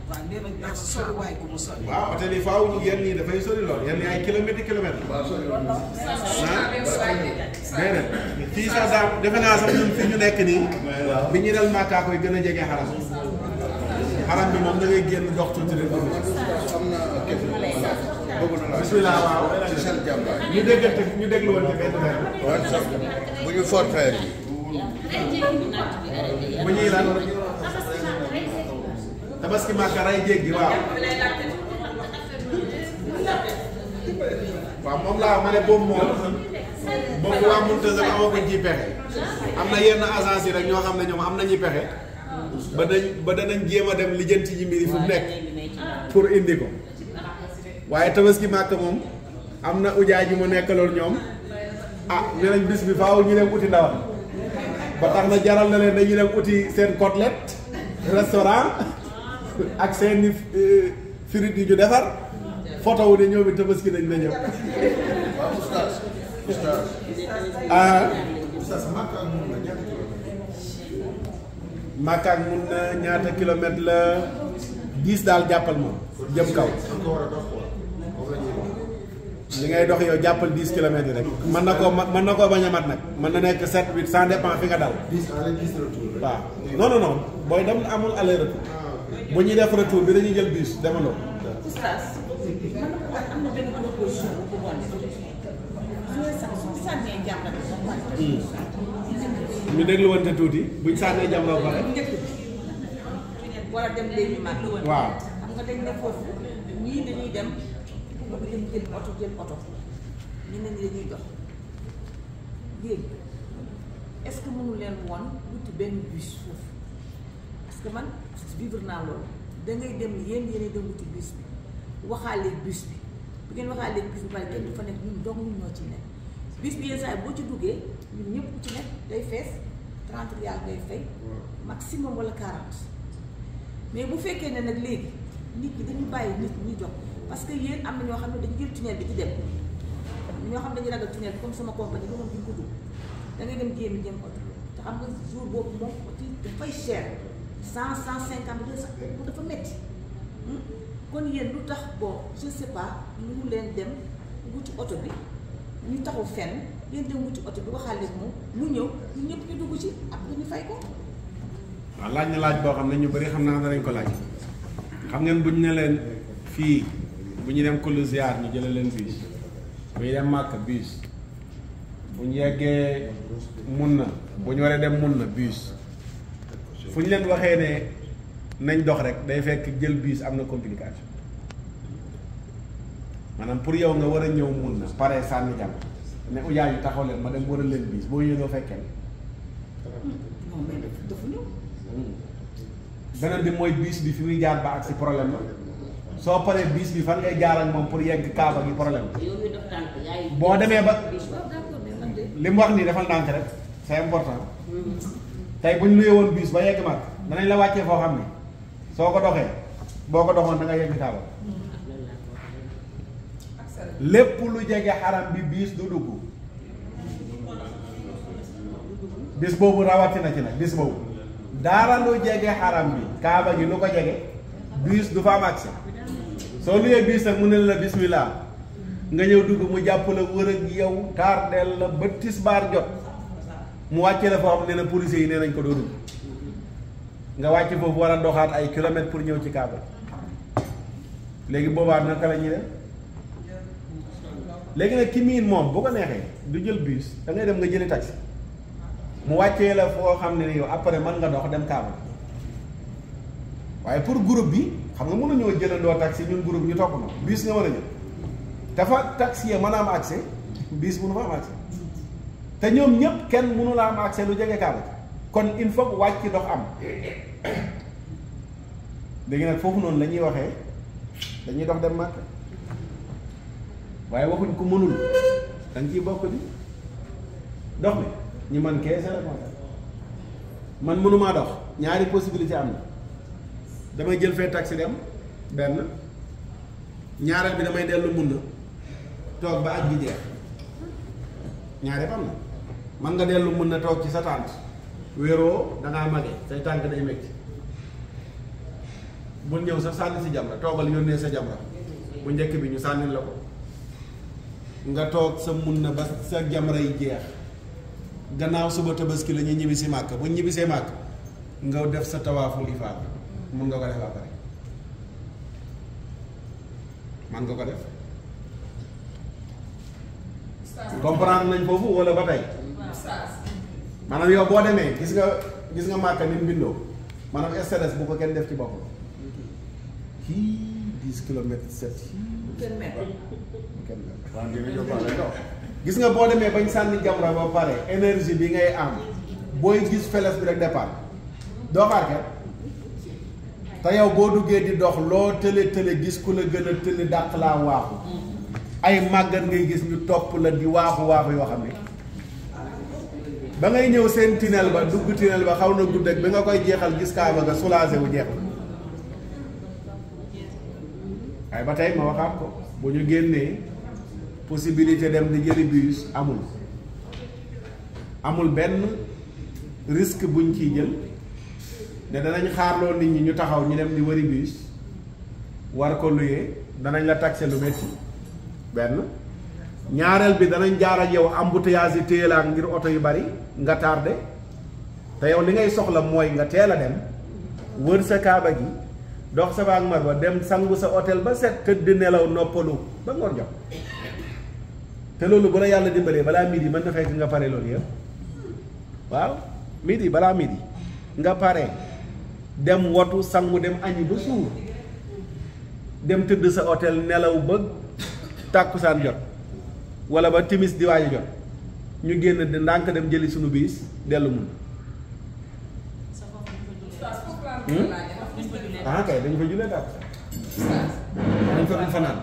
waaw nee nañ daal sori waay gu mu sori. waaw hôtel yi faaw yenn yi dafay sori lool yenn yi ay kilomètres kilomètres. waaw sori lool. déedéet fii sax daal defe naa sax ñun fi ñu nekk nii. bi ñuy dal Màkka koy gën a jege xaram. xaram bi moom da ngay génn dox tuuti rek dugg. am na bëgg na la bismillah waaw. ci seen jàmbaar. ñu déggante ñu dégluwante benn benn. waaw sax bu ñu forfait yi. bu ñuy lan. tabaski Màkka ray jéggi waaw. waaw moom laa ma ne boobu moom. boobu waa Mountakha amaguñ ci pexe. am na yenn agence yi rek ñoo xam ne ñoom am nañuy pexe. ba danañ jéem a dem lijjanti ji mbiri fu mu nekk pour indi ko waaye tabaski Màkka moom am na ujaay ji mu nekk loolu ñoom nee nañ bis bi faaw ñu dem uti ndawal ba tax na jaral na leen dañuy dem uti seen côtelette restaurant ak seen frites yi ñu defar photo wu ne ñoom it tabaski nañ na ñëw Màkka ak mun na ñaata kilomètre la 10 daal jàppal moom jëm kaw li ngay dox yow jàppal 10 kilomètres yi rek mën na koo bañ a mat nag mën na nekk 7 8 ça dépend fi nga dal waaw non booy dem amul aller retour bu ñuy def retour bi dañuy jël bus demandoo oustaz man am na benn proposition bu ko sànnee jàngat ñu dégluwante tuuti buñ sànnee jam ba pare wala dem léegi mag waaw xam nga dañ ne foofu ñii dañuy dem bëgg dem jël oto ñeneen ñi dañuy dox yéen est-ce que mënu leen woon wuti benn bus foofu parce que man vivre naa loolu da ngay dem yéen dem wuti bus bi waxaale bus bi bu ngeen waxaale bus bi pare kenn du fa nekk ñun dong ñun ñoo ci nekk bus bi yenn saa yi boo ci duggee ñun ñëpp ku ci nekk day fees 30 rial ngay fay maximum wala 40 mais bu fekkee ne nag léegi nit ñi dañu bàyyi nit ñi jox parce que yéen am na ñoo xam ne dañu jël tunnel bi di dem ñoo xam ne dañu ragal tunnel bi comme sama compagnie ba moom duñ ko dugg da ngay dem jéem oto te xam nga jour boobu moom oto dafay cher 150 200 dafa metti kon yéen lu tax bon je sais pas ñu leen dem wuti oto bi ñu taxu fenn ngeen dem wuti oto bi waxaale moom mu ñëw ñu ñëpp ñu dugg ci ak ñu fay ko. waaw laaj na laaj boo xam ne ñu bari xam naa danañ ko laaj xam ngeen buñ ne leen fii bu ñu dem Kulu ziar ñu jëlee leen bus bu ñu dem Màkka bus bu ñu yeggee mun na bu ñu waree dem mun na bus fu ñu leen waxee ne nañ dox rek day fekk jël bus am na complication maanaam pour yow nga war a ñëw mun na pare sànni jàmm ne ujaay yu taxaw leen ma dem war a leen bus boo yëgoo fekkee non mais dafa ñëw. beneen bi mooy bus bi fi muy jaar ba ak si problème la soo paree bus bi fan ngay jaar ak moom pour yegg Kaaba gi problème la boo demee ba li mu wax nii defal ndànk rek c'est important tey bu ñu luyee woon bus ba yegg mag danañ la wàccee foo xam ne soo ko doxee boo ko doxoon da nga yegg Kaaba lépp lu jege xaram bi bis du dugg bis boobu rawatina ci nag bis boobu dara lu jege xaram bi Kaaba gi lu ko jege bis du fa am accès soo luyee bis nag mu ne la bismillah nga ñëw dugg mu jàpp la wër ak yow tardel la ba tisbaar jot mu wàcce la foo xam ne na policiers yi nee nañ ko doo dugg nga wàcc foofu war a doxaat ay kilomètres pour ñëw ci Kaaba léegi boobaa naka la ñuy def léegi nag ki miin moom bu ko neexee du jël bus da ngay dem nga jëli taxi mu wàccee la foo xam ne ni yow après mën nga dox dem Kaaba waaye pour groupe bi xam nga mënuñoo jëlandoo taxi ñun groupe ñu topp na bus nga war a jël dafa taxi mën a am accès bus mënu fa am accès te ñoom ñëpp kenn mënu la am accès lu jege Kaaba kon il faut wàcc dox am léegi nag foofu noonu la ñuy waxee dañuy dox dem Makka waaye waxuñ ko mënul da nga ciy bokk bi dox bi ñu man keese la man mënumaa dox ñaari possibilité am na damay jël fee taxi dem benn ñaareel bi damay dellu mun na toog ba aj gi jeex ñaareel am na man nga dellu mun na toog ci sa tànt wéeroo dangaa mage say tànk day metti bul ñëw sa sànni si jamra toogal yónnee sa jamra bu njëkk bi ñu sànnil la ko nga toog sa mun na ba sa jamra yi jeex gannaaw suba tabaski la ñuy ñibbi si màkk bu ñibbi see màkk nga def sa tawaaful ifaada mun nga ko def ba pare man nga ko def comprendre nañ foofu wala ba tey maanaam yow boo demee gis nga màkk ni mu bindoo maanaam stress bu ko kenn def ci boppam kii 10 kilomètres 7 gis nga boo demee bañ sànni jamra ba pare énergie bi ngay am booy gis feles bi rek départ doo xaar kenn te yow boo duggee di dox loo tële gis ku la gën a tële dàq laa waaxu ay màggat ngay gis ñu topp la di waaxu yoo xam ne ba ngay ñëw seen tunnel ba dugg tunnel ba xaw na gudd ak bi nga koy jeexal gis Kaaba nga soulagé wu jeex waaye ba tey ma waxaat ko bu ñu génnee possibilité dem di jëli bus amul benn risque buñ ciy jël ne danañ xaarloo nit ñi ñu taxaw ñu dem di wëri bus war ko luyee danañ la taxé lu metti benn ñaareel bi danañ jaar ak yow embouteillage yi téye la ngir oto yu bari nga tardé te yow li ngay soxla mooy nga teel a dem wër sa Kaaba gi dox sa baag Marwa dem sangu sa hôtel ba set tëdd nelaw noppalu ba ngoon jox te loolu bu la yàlla dimbalee balaa midi mën na fekk nga pare loolu yëpp waaw midi balaa midi nga pare dem wotu sangu dem añi ba suur dem tëdd sa hôtel nelaw ba tàkkusaan jot wala ba timis di waaj a jot ñu génn di ndànk dem jëli sunu biis dellu mun ah kay dañu fa jullee tàkkusaan dañ fa duñ fanaan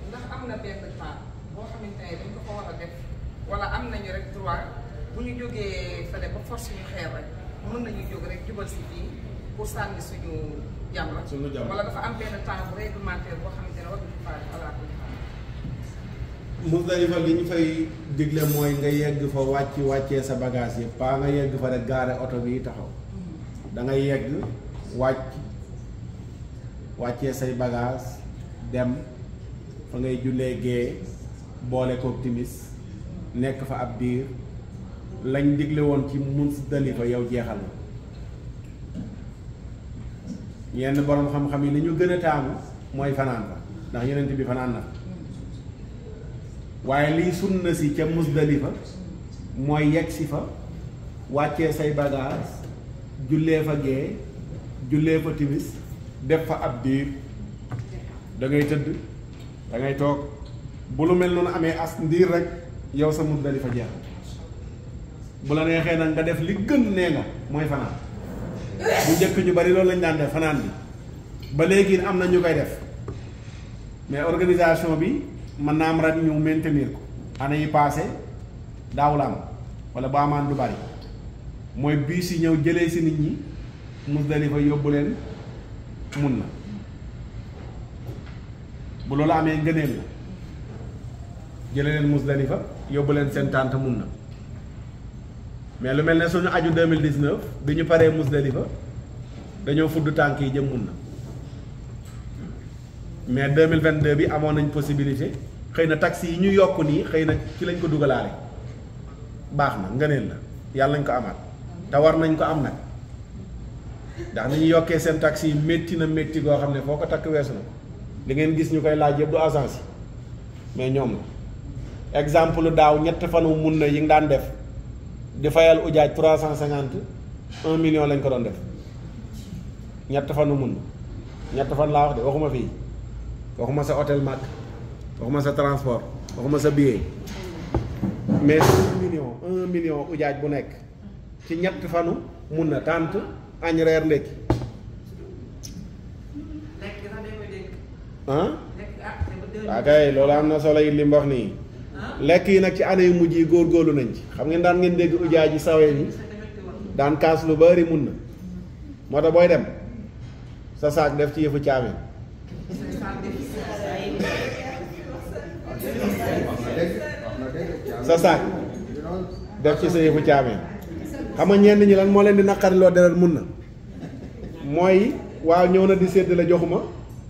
ndax am na benn temps boo xamante ne dañ ko ko war a def wala am nañu rek droit bu ñu jógee fële ba force ñu xeer rek mën nañu jóg rek jubal si fii pour sànni suñu jamra wala dafa am benn temps bu réglementaire boo xamante ne war nañu faa xalaat Musdalifa li ñu fay digle mooy nga yegg fa wàccee sa bagage yëpp paa nga yegg fa rek gaare oto bi taxaw da ngay yegg wàccee say bagage dem fa ngay jullee gee boole kook timis nekk fa ab diir lañ digle woon ci Musdalifa yow jeexal na yenn borom xam-xam yi li ñu gën a taamu mooy fanaan fa ndax yonent bi fanaan na waaye liy sunna si ca Musdalifa mooy yegg si fa wàccee say bagage jullee fa gee jullee fa timis def fa ab diir da ngay tëdd da ngay toog bu lu mel noonu amee as ndiir rek yow sa Musdalifa jeex bu la neexee nag nga def li gën nee nga mooy fanaan bu njëkk ñu bari loolu lañ daan def fanaan bi ba léegi am na ñu koy def mais organisation bi mën naa am ren ñu maintenir ko année yi passé daaw la am wala ba amaan du bari mooy biis yi ñëw jëlee si nit ñi Musdalifa yóbbu leen mun na bu loolu amee ngëneel la jëlee leen Musdalifa yóbbu leen seen tànt mun na mais lu mel ne suñu aju 2019 bi ñu paree Musdalifa dañoo fudd tànk yi jëm mun na mais 2022 bi amoon nañ possibilité xëy na taxi yi ñu yokk nii xëy na ci lañ ko dugalaale baax na ngëneel la yàlla nañ ko amaat te war nañ ko am nag ndax ni ñu yokkee seen taxi yi métti na métti goo xam ne foo ko takk weesu na ko li ngeen gis ñu koy laaj yëpp du agence yi mais ñoom la exemple daaw ñett fanu mun na yi nga daan def di fayal ujaaj 350 1 million lañ ko doon def ñett fanu mun na ñett fan laa wax de waxuma fii waxuma sa hôtel mag waxuma sa transport waxuma sa billet mais 1 million ujaaj bu nekk ci ñett fanu mun na tànt añ reer ndekki ah waa kay loolu am na solo yi li mu wax nii lekk yi nag ci année yu mujj yi góorgóorlu nañ ci xam ngeen daan ngeen dégg ujaaj yi sawee ni daan kaas lu bari mun na moo tax booy dem sa saak def ci yëfu caameen sa saak def ci sa yëfu caameen xam nga ñenn ñi lan moo leen di naqariloo deret mun na mooy waaw ñëw na di séddale joxuma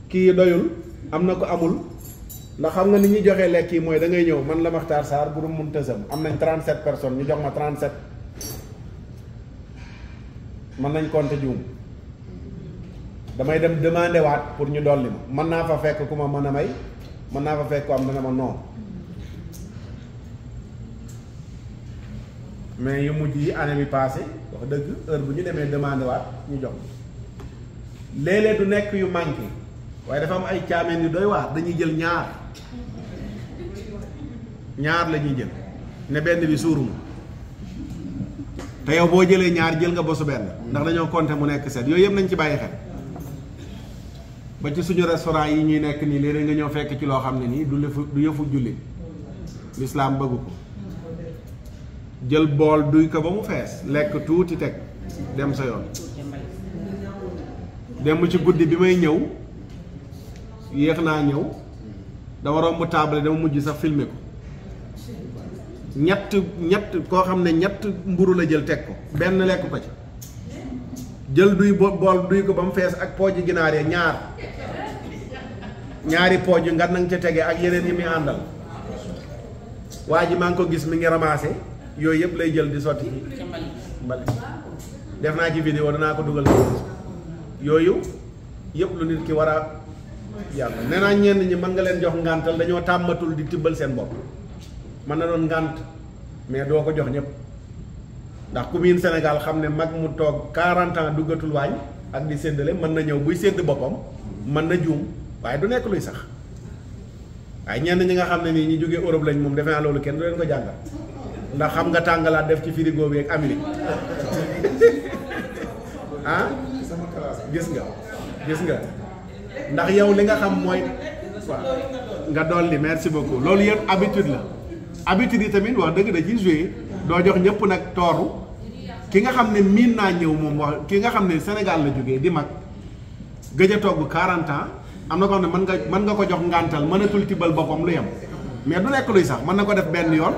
kii doyul am na ko amul ndax xam nga ni ñuy joxee lekk yi mooy da ngay ñëw man la Makhtar Sarr bu dul mun tësam am nañ 37 personnes ñu jox ma 37 mën nañ compter juum damay dem demandé waat pour ñu dolli ma mën naa fa fekk ku ma mën a may mën naa fa fekk ku am dana ma non mais yu mujj yi année bi passé wax dëgg heure bu ñu demee demandé waat ñu jox léeg-léeg du nekk yu manqué waaye dafa am ay caameen yu doy waar dañuy jël ñaar la ñuy jël ne benn bi suuruma te yow boo jëlee ñaar jël nga bosu benn ndax dañoo compter mu nekk set yooyu yëpp nañ ci bàyyi xel ba ci suñu restaurant yi ñuy nekk nii léeg-léeg nga ñëw fekk ci loo xam ne nii du yëfu julli lislaam bëggu ko jël bool duy ko ba mu fees lekk tuuti teg dem sa yoon dem ci guddi bi may ñëw yéex naa ñëw dama romb table dama mujj sax filmer ko ñett koo xam ne ñett mburu la jël teg ko benn lekk ko ci jël duy bool duy ko ba mu fees ak pooji ginaar ya ñaari pooj yu nga nang ca tege ak yeneen yi muy àndal waa ji maa ngi ko gis mi ngi ramassé yooyu yëpp lay jël di sotti mbali def naa ci vidéo danaa ko dugal yooyu yëpp lu nit ki war a yàlla nee naa ñenn ñi mën nga leen jox ngàntal dañoo tàmmatul di tibbal seen bopp mën na doon ngànt mais doo ko jox ñëpp ndax ku miin Sénégal xam ne mag mu toog 40 ans duggatul waañ ak di séddale mën na ñëw buy sédd boppam mën na juum waaye du nekk luy sax waaye ñenn ñi nga xam ne nii ñi jógee Europe lañ moom defe naa loolu kenn du leen ko jàngal ndax xam nga tàngalaat def ci frigo bi ak Amérique ah gis nga ndax yow li nga xam mooy nga dolli merci beaucoup loolu yëpp habitude la habitude yi tamit wax dëgg da ciy joué doo jox ñëpp nag tooru ki nga xam ne miin naa ñëw moom wax ki nga xam ne Sénégal la jógee di mag gëj a togg 40 ans am na ko xam ne mën nga ko jox ngàntal mënatul tibbal boppam lu yem mais du nekk luy sax mën na ko def benn yoon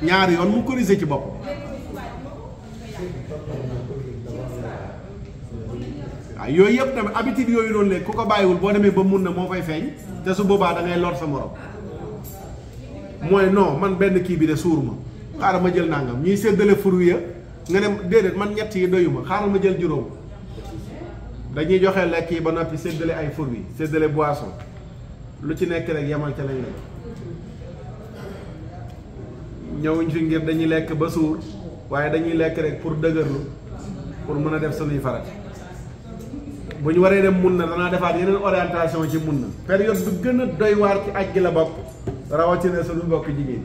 ñaari yoon mu corriger ci bopp waaw yooyu yëpp tamit habitude yooyu noonu léegi ku ko bàyyiwul boo demee ba mun na moo fay feeñ te su boobaa da ngay lor sa morom mooy non man benn kii bi de suur ma xaaral ma jël nangam ñuy séddale furu ya nga ne déedéet man ñett yi doyuma xaaral ma jël juróom dañuy joxe lekk yi ba noppi séddale ay fur yi séddale boisson lu ci nekk rek yemal ca lañ lekk ñëwuñ fi ngir dañuy lekk ba suur waaye dañuy lekk rek pour dëgërlu pour mën a def sunuy farat bu ñu waree dem mun na danaa defaat yeneen orientation ci mun na période bu gën a doy waar ci aj gi la bokk rawatina suñu mbokk jigéen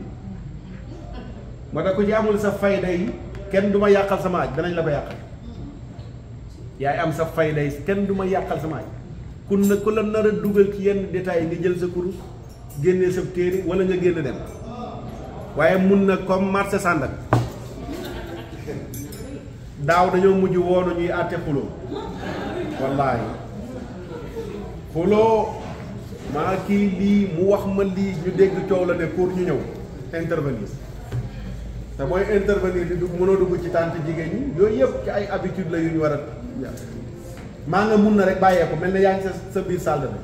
moo tax ku ci amul sa fayda yi kenn du ma yàqal sama aj danañ la ko yàqal yaay am sa fayda yi kenn du ma yàqal sama aj ku la nar a dugal ci yenn détails yi nga jël sa kurus génnee sa téere wala nga génn dem waaye mun na comme marché Sandaga daaw dañoo mujj woonu ñuy àtte xuloo wallaahi xuloo maa kii lii mu wax ma lii ñu dégg coow la ne pour ñu ñëw intervenir te mooy intervenir di dugg mënoo dugg ci tànt jigéen ñi yooyu yëpp ci ay habitude la yu ñu war a maa nga mun na rek bàyyee ko mel ne yaa ngi sa biir salle bi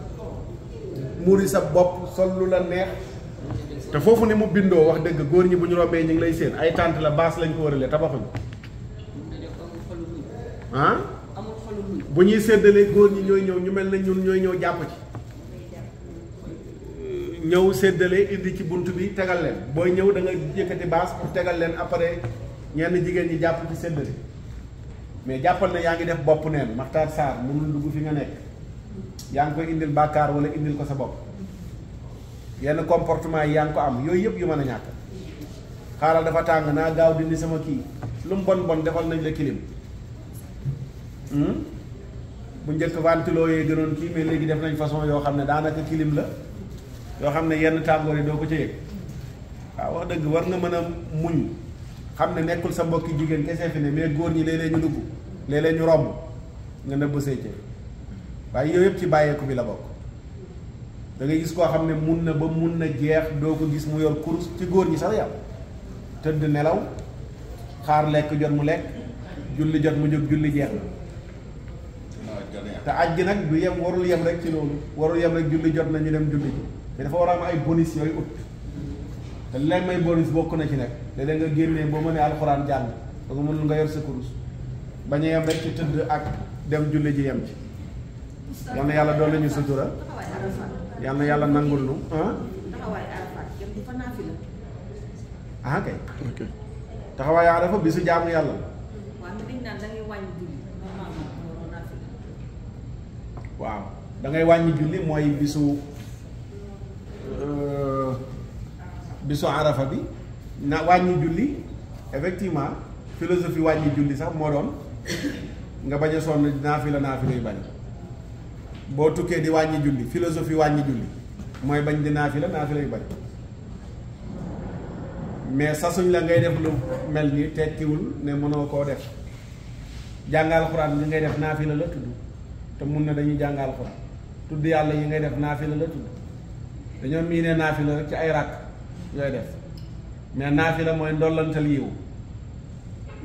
muri sa bopp sol lu la neex te foofu ni mu bindoo wax dëgg góor ñi bu ñu rombee ñu ngi lay seen ay tànt la baas lañ ko waralee tabaxuñ ah bu ñuy séddalee góor ñi ñooy ñëw ñu mel ne ñun ñooy ñëw jàpp ci ñëw séddalee indi ci bunt bi tegal leen booy ñëw da nga yëkkati baas pour tegal leen après ñenn jigéen ñi jàpp ci séddale mais jàppal na yaa ngi def bopp neen Makhtar Sarr mënul dugg fi nga nekk yaa ngi koy indil bàkkaar wala indil ko sa bopp yenn comportement yi yaa ngi ko am yooyu yëpp yu mën a ñàkk xaaral dafa tàng naa gaaw dindi sama kii lu mu bon bon defal nañ la kilim bu njëkk ventilo yee gënoon kii mais léegi def nañ façon yoo xam ne daanaka kilim la yoo xam ne yenn tàngoor yi doo ko ca yëg waaw wax dëgg war nga mën a muñ xam ne nekkul sa mbokki jigéen kese fi ne mais góor ñi léeg-léeg ñu dugg léeg-léeg ñu romb nga nëbb say cër waaye yooyu yëpp ci bàyyeeku bi la bokk da ngay gis koo xam ne mun na ba mun na jeex doo ko gis mu yor kurus ci góor ñi sax yàlla tëdd nelaw xaar lekk jot mu lekk julli jot mu jóg julli jeex na te aj gi nag du yem warul yem rek ci loolu warul yem rek julli jot na ñu dem julli ji te dafa war a am ay bonus yooyu ut te leen may bonus bokk na ci nekk léeg-léeg nga génnee boo mënee alxuraan jàng ba nga mënul nga yor sa kurus bañ a yem rek ci tëdd ak dem julli ji yem ci yal na yàlla doon la ñu sutura yal na yàlla nangul nu ah kay taxawaayu Arafa bisu jaamu yàlla waaw da ngay wàññi julli mooy bisu Arafa bi na wàññi julli effectivement philosophie wàññi julli sax moo doon nga bañ a sonn naafila yu bari boo tukkee di wàññi julli philosophie wàññi julli mooy bañ di naafila yu bari mais sasuñ la ngay def lu mel ni tekkiwul ne mënoo koo def jàngal xuraan li ngay def naafila la tudd te mun na dañuy jàngal xuraan tudd yàlla yi ngay def naafila la tudd dañoo miinee naafila rek ci ay ràkk yooy def mais naafila mooy ndollantal yiw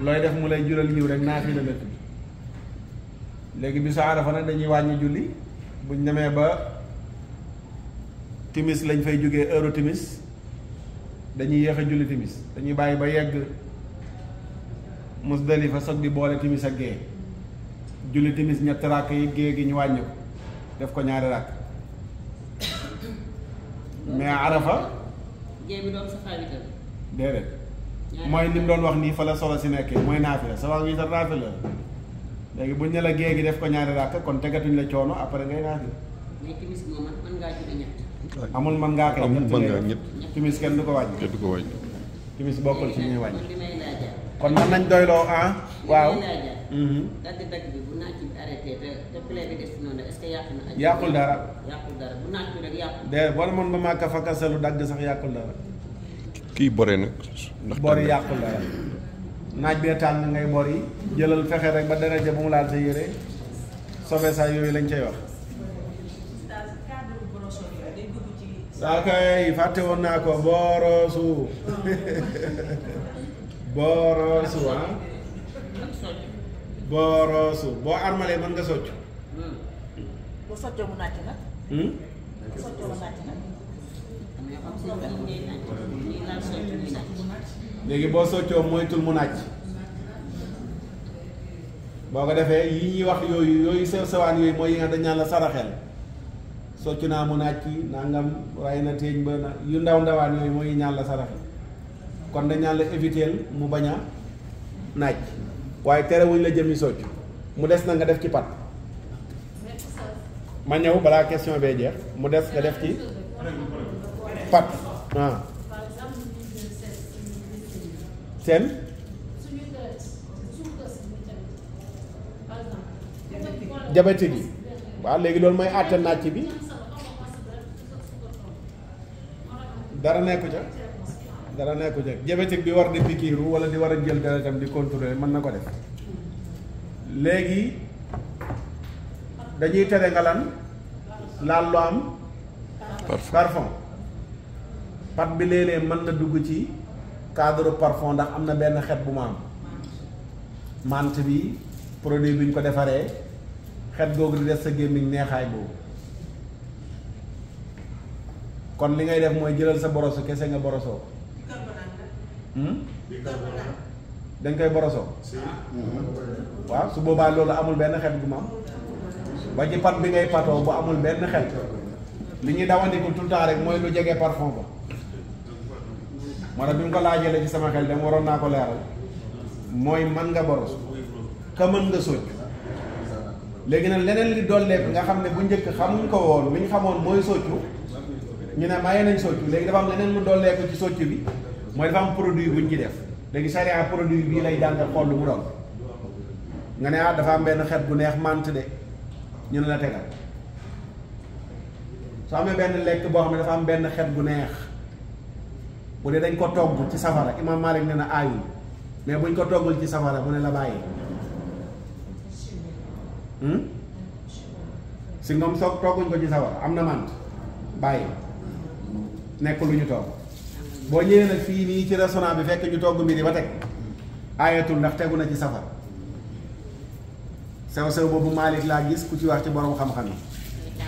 looy def mu lay jural yiw rek naafila la tudd léegi bisu Arafa nag dañuy wàññi julli buñ demee ba timis lañ fay jógee heure timis dañuy yéex a julli timis dañuy bàyyi ba yegg Musdalifa soog di boole timis ak gée julli timis ñetti ràkk yi gée gi ñu wàññi ko def ko ñaari ràkk mais Arafa gée bi doon safa bi tam déedéet mooy li mu doon wax nii fa la solo si nekkee mooy naafila sa wax wi sa naafila léegi buñ ne la gée gi def ko ñaari ràkk kon tegatuñ la coono après ngay naafila mais timis moom mën ngaa julli ñett amul mën ngaa koy ñett timis kenn du ko wàññi kenn du ko wàññi timis bokkul ci ñuy wàññi li may laajaat kon mën nañ doyloo waaw dagg-dagg bi bu naaj bi arrêté te plaie bi des noonu est-ce que yàqu na yàqul dara yàqul dara bu naaj bi rek yàqu de boo demoon ba màkka fa kasalu dagg sax yàqul dara kii bore nag ndax bor yi yàqul dara naaj bee tàng ngay bor yi jëlal fexe rek ba daraja bu mu laal sa yére sobe sa yooyu lañ cay wax saa kay fàtte woon naa ko booroosu booroosu booroosu boo armalee mën nga socc bu soccoo mu nàcc nag. bu soccoo mu nàcc nag. léegi boo soccoo moytul mu nàcc boo ko defee yi ñuy wax yooyu sew sewaan yooyu mooy yi nga dañ naan la saraxel socc naa mu nàcc nangam waaye na téeñ ba na yu ndaw ndawaan yooyu mooy ñaan la saraxel kon dañ naan la éviter mu bañ a nàcc waaye terewuñ la jëmi socc mu des na nga def ci pat ma ñëw balaa question bee jeex mu des nga def ci pat seen diabétique yi waaw léegi loolu mooy àtte nàcc bi dara nekku ca dara nekku ca diabétique bi war di pikiiru wala di war a jël deretam di contrôler mën na ko def léegi dañuy tere nga lan laal lu am parfum pat bi léeg-léeg mën na dugg ci cadre parfum ndax am na benn xet bu mu am mante bi produit bi ñu ko defaree xet googu di des sa gémmiñ neexaay boobu kon li ngay def mooy jëlal sa borosu kese nga borosoo dañ koy borosoo waaw su boobaa loolu amul benn xet gu mu am ba ci pat bi ngay patoo bu amul benn xet li ñuy dawandiku tout le temps rek mooy lu jege parfum ba moo tax bi mu ko laajee la ci sama xel dem waroon naa ko leeral mooy mën nga boros ka mën nga socc léegi nag leneen li dolleeku nga xam ne bu njëkk xamuñ ko woon li ñu xamoon mooy soccu ñu ne maye nañ soccu léegi dafa am leneen lu dolleeku ci soccu bi mooy dafa am produit buñ ci def léegi sariya produit bii lay jàngal xool lu mu doon nga ne ah dafa am benn xet bu neex mante de ñu ne la tegal soo amee benn lekk boo xam ne dafa am benn xet bu neex bu dee dañ ko togg ci safara Imam Malik ne na aayul mais buñ ko toggul ci safara mu ne la bàyyi si ngoom soog togguñ ko ci safara am na mant bàyyi nekk lu ñu togg boo ñëwee nag fii nii ci restaurant bi fekk ñu togg mbir yi ba teg aayatul ndax tegu na ci safara sew sew boobu Malik laa gis ku ci wax ci borom xam-xam yi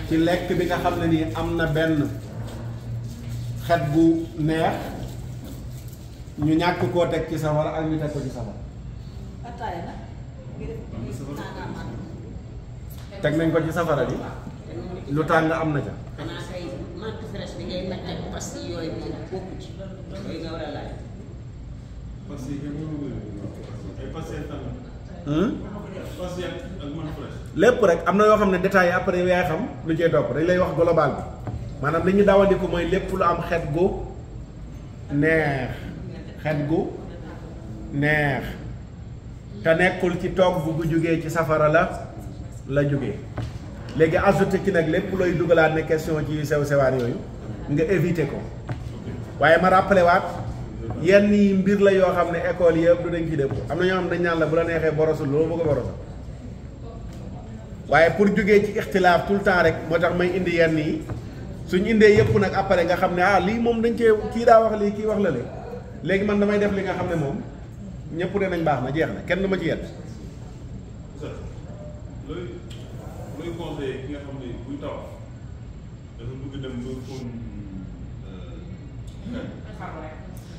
ci lekk bi nga xam ne nii am na benn xet bu neex ñu ñàkk koo teg ci safara ak ñu teg ko ci safara teg nañ ko ci safara bi lu tàng am na ca xanaa kay mante fraîche bi ngay lakk ak pastille yooyu moom bokku ci yooyu nga war a laaj. lépp rek am na yoo xam ne détails yi après yaay xam lu cee topp dañ lay wax global bi maanaam li ñu dawandiku mooy lépp lu am xet gu neex xet gu neex te nekkul ci togg bu jógee ci safara la jógee léegi ajouté ci nag lépp looy dugalaat ne question ci sew sewaat yooyu nga éviter ko waaye ma rappelé waat yenn yi mbir la yoo xam ne école yëpp du dañ ci dëpp am na ñoo xam ne dañ naan la bu la neexee borosul loolu bëgg a borosul waaye pour jógee ci ixtilaaf tout le temps rek moo tax may indi yenn yi suñ indee yëpp nag après nga xam ne ah lii moom dañ cee kii daa wax lii kii wax la léegi man damay def li nga xam ne moom ñëpp de nañ baax na jeex na kenn du ma ci yedd looy conseillé ki nga xam ne buy taw dafa bëgg dem ba fóon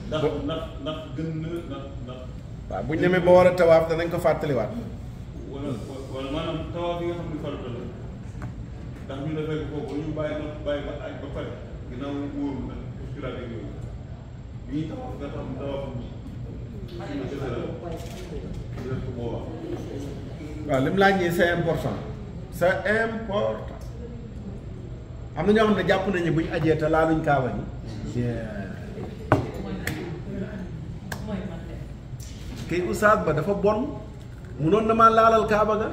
ndax gën na ndax waaw buñ demee ba war a tawaaf danañ ko fàttaliwaat wala maanaam tawaaf yi nga xam ne farata la ndax ñu defee ko foofu ñu bàyyi ba aj ba pare ginnaaw wóoru nag muskulaat ak yooyu ñuy tawaaf nga xam tawaafam waaw li mu laaj nii c'est important c'est important am na ñoo xam ne jàpp nañu buñ ajee te laaluñ kaaba gi kay oustaz ba dafa bon munoon na maa laalal kaaba ga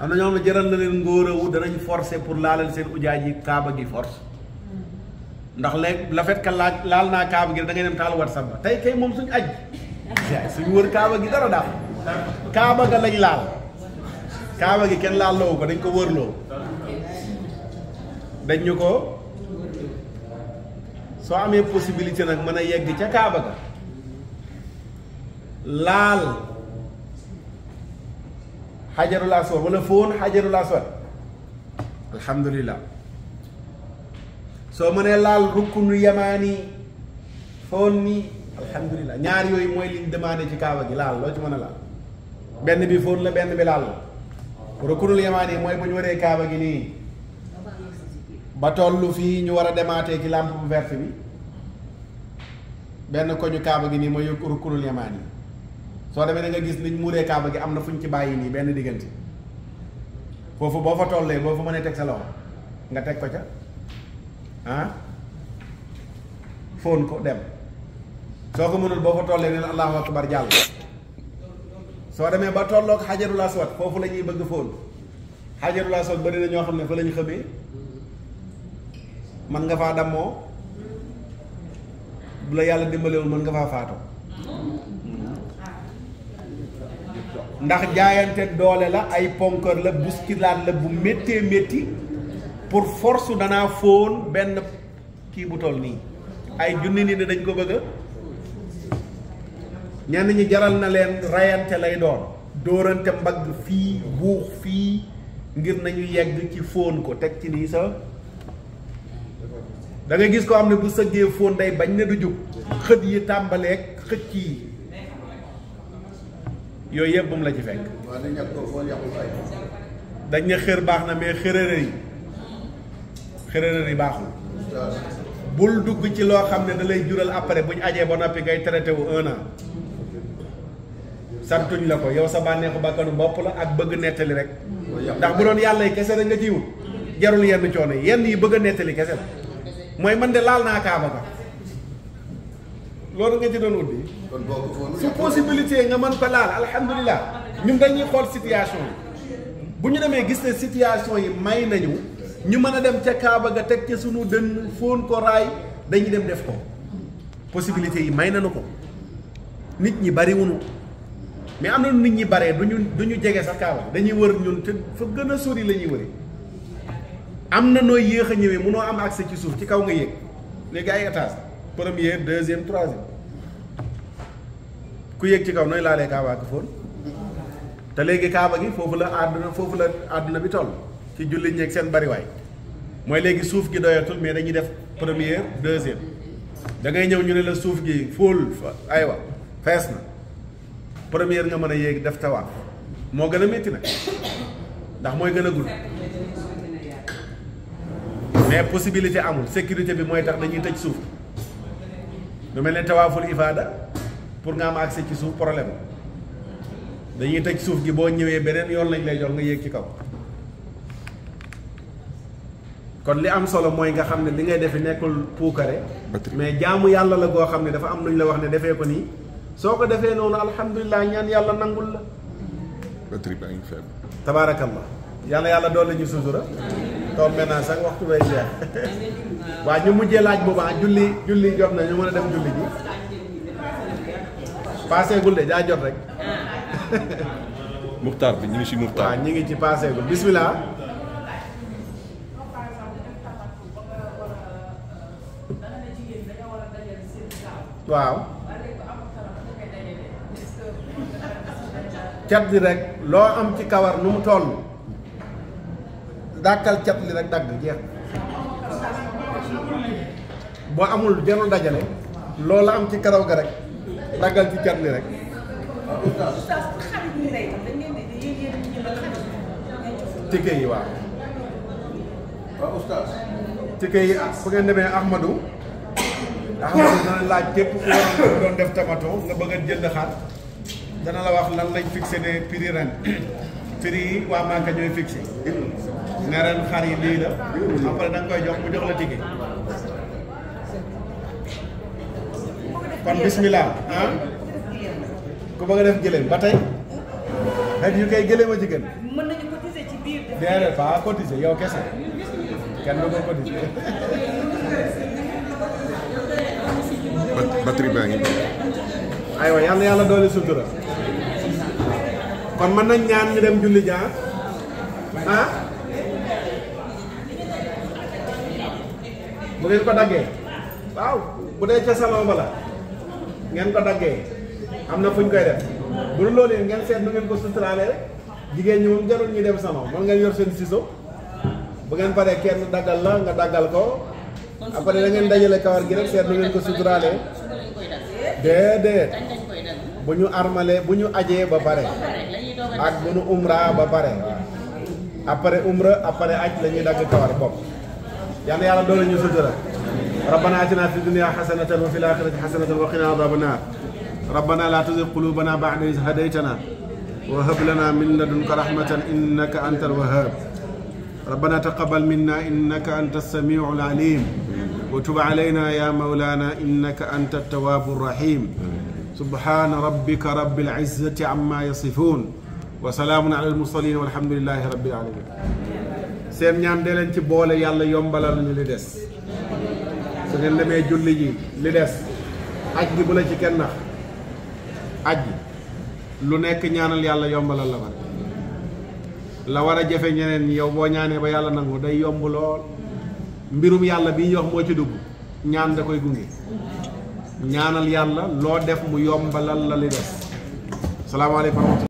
am na ñoo xam ne jëral na leen ngóorawu danañ forcer pour laalal seen ujaaj yi kaaba gi force ndax léegi la fait que laal naa kaaba gi da ngay dem taal WhatsApp ba tey kay moom suñu aj suñu wër kaaba gi dara daal kaaba ga lañ laal kaaba gi kenn laal loo ko dañ ko wërloo dañ ñu ko soo amee possibilité nag mën a yegg ca kaaba ga laal xajarul aswad wala fóon xajarul aswad alhamdulillah soo mënee laal rukkunu yamaani fóon ni alhamdulillah ñaar yooyu mooy liñ demandé ci kaaba gi laal loo ci mën a laal benn bi fóon la benn bi laal la rukkunul yamaani mooy bu ñu waree kaaba gi nii ba tollu fii ñu war a demaatee ci lampe bu verte bi benn koñu kaaba gi nii mooy rukkunul yamaani soo demee da nga gis niñ muuree kaaba gi am na fuñ ci bàyyi nii benn diggante foofu boo fa tollee boo fa mënee teg sa loxo nga teg ko ca ah fóon ko dem soo ko mënul boo fa tollee ne allahu akbar jàll soo demee ba tolloog xajarul aswad foofu la ñuy bëgg fóon xajarul aswad bari na ñoo xam ne fa la ñu xëbee man nga faa dammoo bu la yàlla dimbalewul mën nga faa faatoo ndax jaayante doole la ay ponkër la bousculade la bu méttee métti pour force danaa fóon benn kii bu toll nii ay junni ni dañ ko bëgg ñenn ñi jaral na leen rayante lay doon dóorante mbagg fii buux fii ngir nañu yegg ci fóon ko teg ci nii sa da nga gis ko am ne bu sëggee fóon day bañ ne du jug xët yi tàmbaleeg xëcc yi yooyu yëpp bu mu la ci fekk dañ ne xër baax na mais xërërër yi baaxul bul dugg ci loo xam ne da lay jural après bu ñu ajee ba noppi ngay traité wu 1 an santuñ la ko yow sa bànneexu bakkanu bopp la ak bëgg nettali rek ndax bu doon yàlla yi kese rek nga ciy wut jarul yenn coono yenn yi bëgg a nettali kese la mooy man de laal naa kaaba ga loolu nga ci doon wut bi su possibilité nga mën ko laal alhamdulilah ñun dañuy xool situation yi bu ñu demee gis ne situation yi may nañu ñu mën a dem ca kaaba ga teg ca sunu dënn fóon ko raay dañuy dem def ko possibilité yi may nañu ko nit ñi bari wuñu mais am na nit ñi baree duñu jege sax kaaba dañuy wër ñun te fa gën a sori la ñuy wëri am na nooy yéex a ñëwee mënoo am accès ci suuf ci kaw nga yéeg léegi ay étage premier deuxième troisième ku yéeg ci kaw nooy laalee kaaba ak fóon te léegi kaaba gi foofu la àdduna bi toll ci jullit ñeeg seen bariwaay mooy léegi suuf gi doyatul mais dañuy def première deuxième da ngay ñëw ñu ne la suuf gi fóol aywa fees na première nga mën a yéeg def tawaaf moo gën a métti nag ndax mooy gën a gudd mais possibilité amul sécurité bi mooy tax dañuy tëj suuf lu mel ne tawaaful ifaada pour nga am accès ci suuf problème dañuy tëj suuf gi boo ñëwee beneen yoon lañ lay jox nga yéeg ci kaw kon li am solo mooy nga xam ne li ngay defi nekkul puukare mais jaamu yàlla la goo xam ne dafa am lu ñu la wax ne defee ko nii soo ko defee noonu alhamdulilah ñaan yàlla nangul la batterie baa ngi faible tabaarakallah yàlla doon la ñu sutura toog maintenant sax waxtu bay jeex waa ñu mujjee laaj boobu julli jot na ñu mën a dem julli ji paaseegul de jaa jot rek muxtaar bi ñu ngi si muxtaar waaw ñu ngi ci paaseegul bismillah waaw cat li rek loo am ci kawar nu mu toll dàkkal cat li rek dagg jeex boo amul jarul dajale loola am ci karaw ga rek daggal ci cat li rek tike yi waaw tike yi fu ngeen demee Ahmadou dana laaj képp ku doon def tamato nga bëgg a jënd xar dana la wax lan lañ fixé ne prix ren prix yi waa Màkka ñooy fixé ne ren xar yi lii la après da nga koy jox mu jox la ticket kon bismillah ah ku bëgg a def gëléem ba tey xëy yu koy gëléem a ci gën mën nañu cotiser ci biir. déedéet pas cotiser yow kese kenn du ko cotiser batterie baa ngi aywa yàlla doole sutura kon mën nañ ñaan ñu dem julli jaar ah bu ngeen ko daggee waaw bu dee ca salon ba la ngeen ko daggee am na fu ñu koy def bu dul loolu ngeen seet nu ngeen ko suturaale rek jigéen ñi moom jarul ñuy dem salon mën ngeen yor seen ciseau bu ngeen paree kenn daggal la nga daggal ko après da ngeen dajale kawar gi rek seet nu ngeen ko suturaale déedéet bu ñu armale bu ñu ajee ba pare ak bu ñu umra ba pare waaw après umra après aj la ñuy dagg kawar bopp yàlla yàlla doole ñu sutura rabbana atina fi dunya hasanatan wa fil akhirati hasanatan wa qina adhaban nar rabbana la tuzigh qulubana ba'da idh hadaytana wa hab lana min ladunka rahmatan innaka antal wahhab rabbana taqabbal minna innaka antas sami'ul alim وتب علينا يا مولانا إنك أنت التواب الرحيم سبحان ربك رب العزة عما يصفون وسلام على المرسلين والحمد لله رب العالمين seen ñaan de leen ci boole yàlla yombalal ñu li des su ngeen demee julli ji li des aj gi bu la ci kenn nax aj gi lu nekk ñaanal yàlla yombalal la war la war a jafe ñeneen ñi yow boo ñaanee ba yàlla nangu day yomb lool mbirum yàlla bi ñuy wax moo ci dugg ñaan da koy gunge ñaanal yàlla loo def mu yombalal la li des salaamaaleykum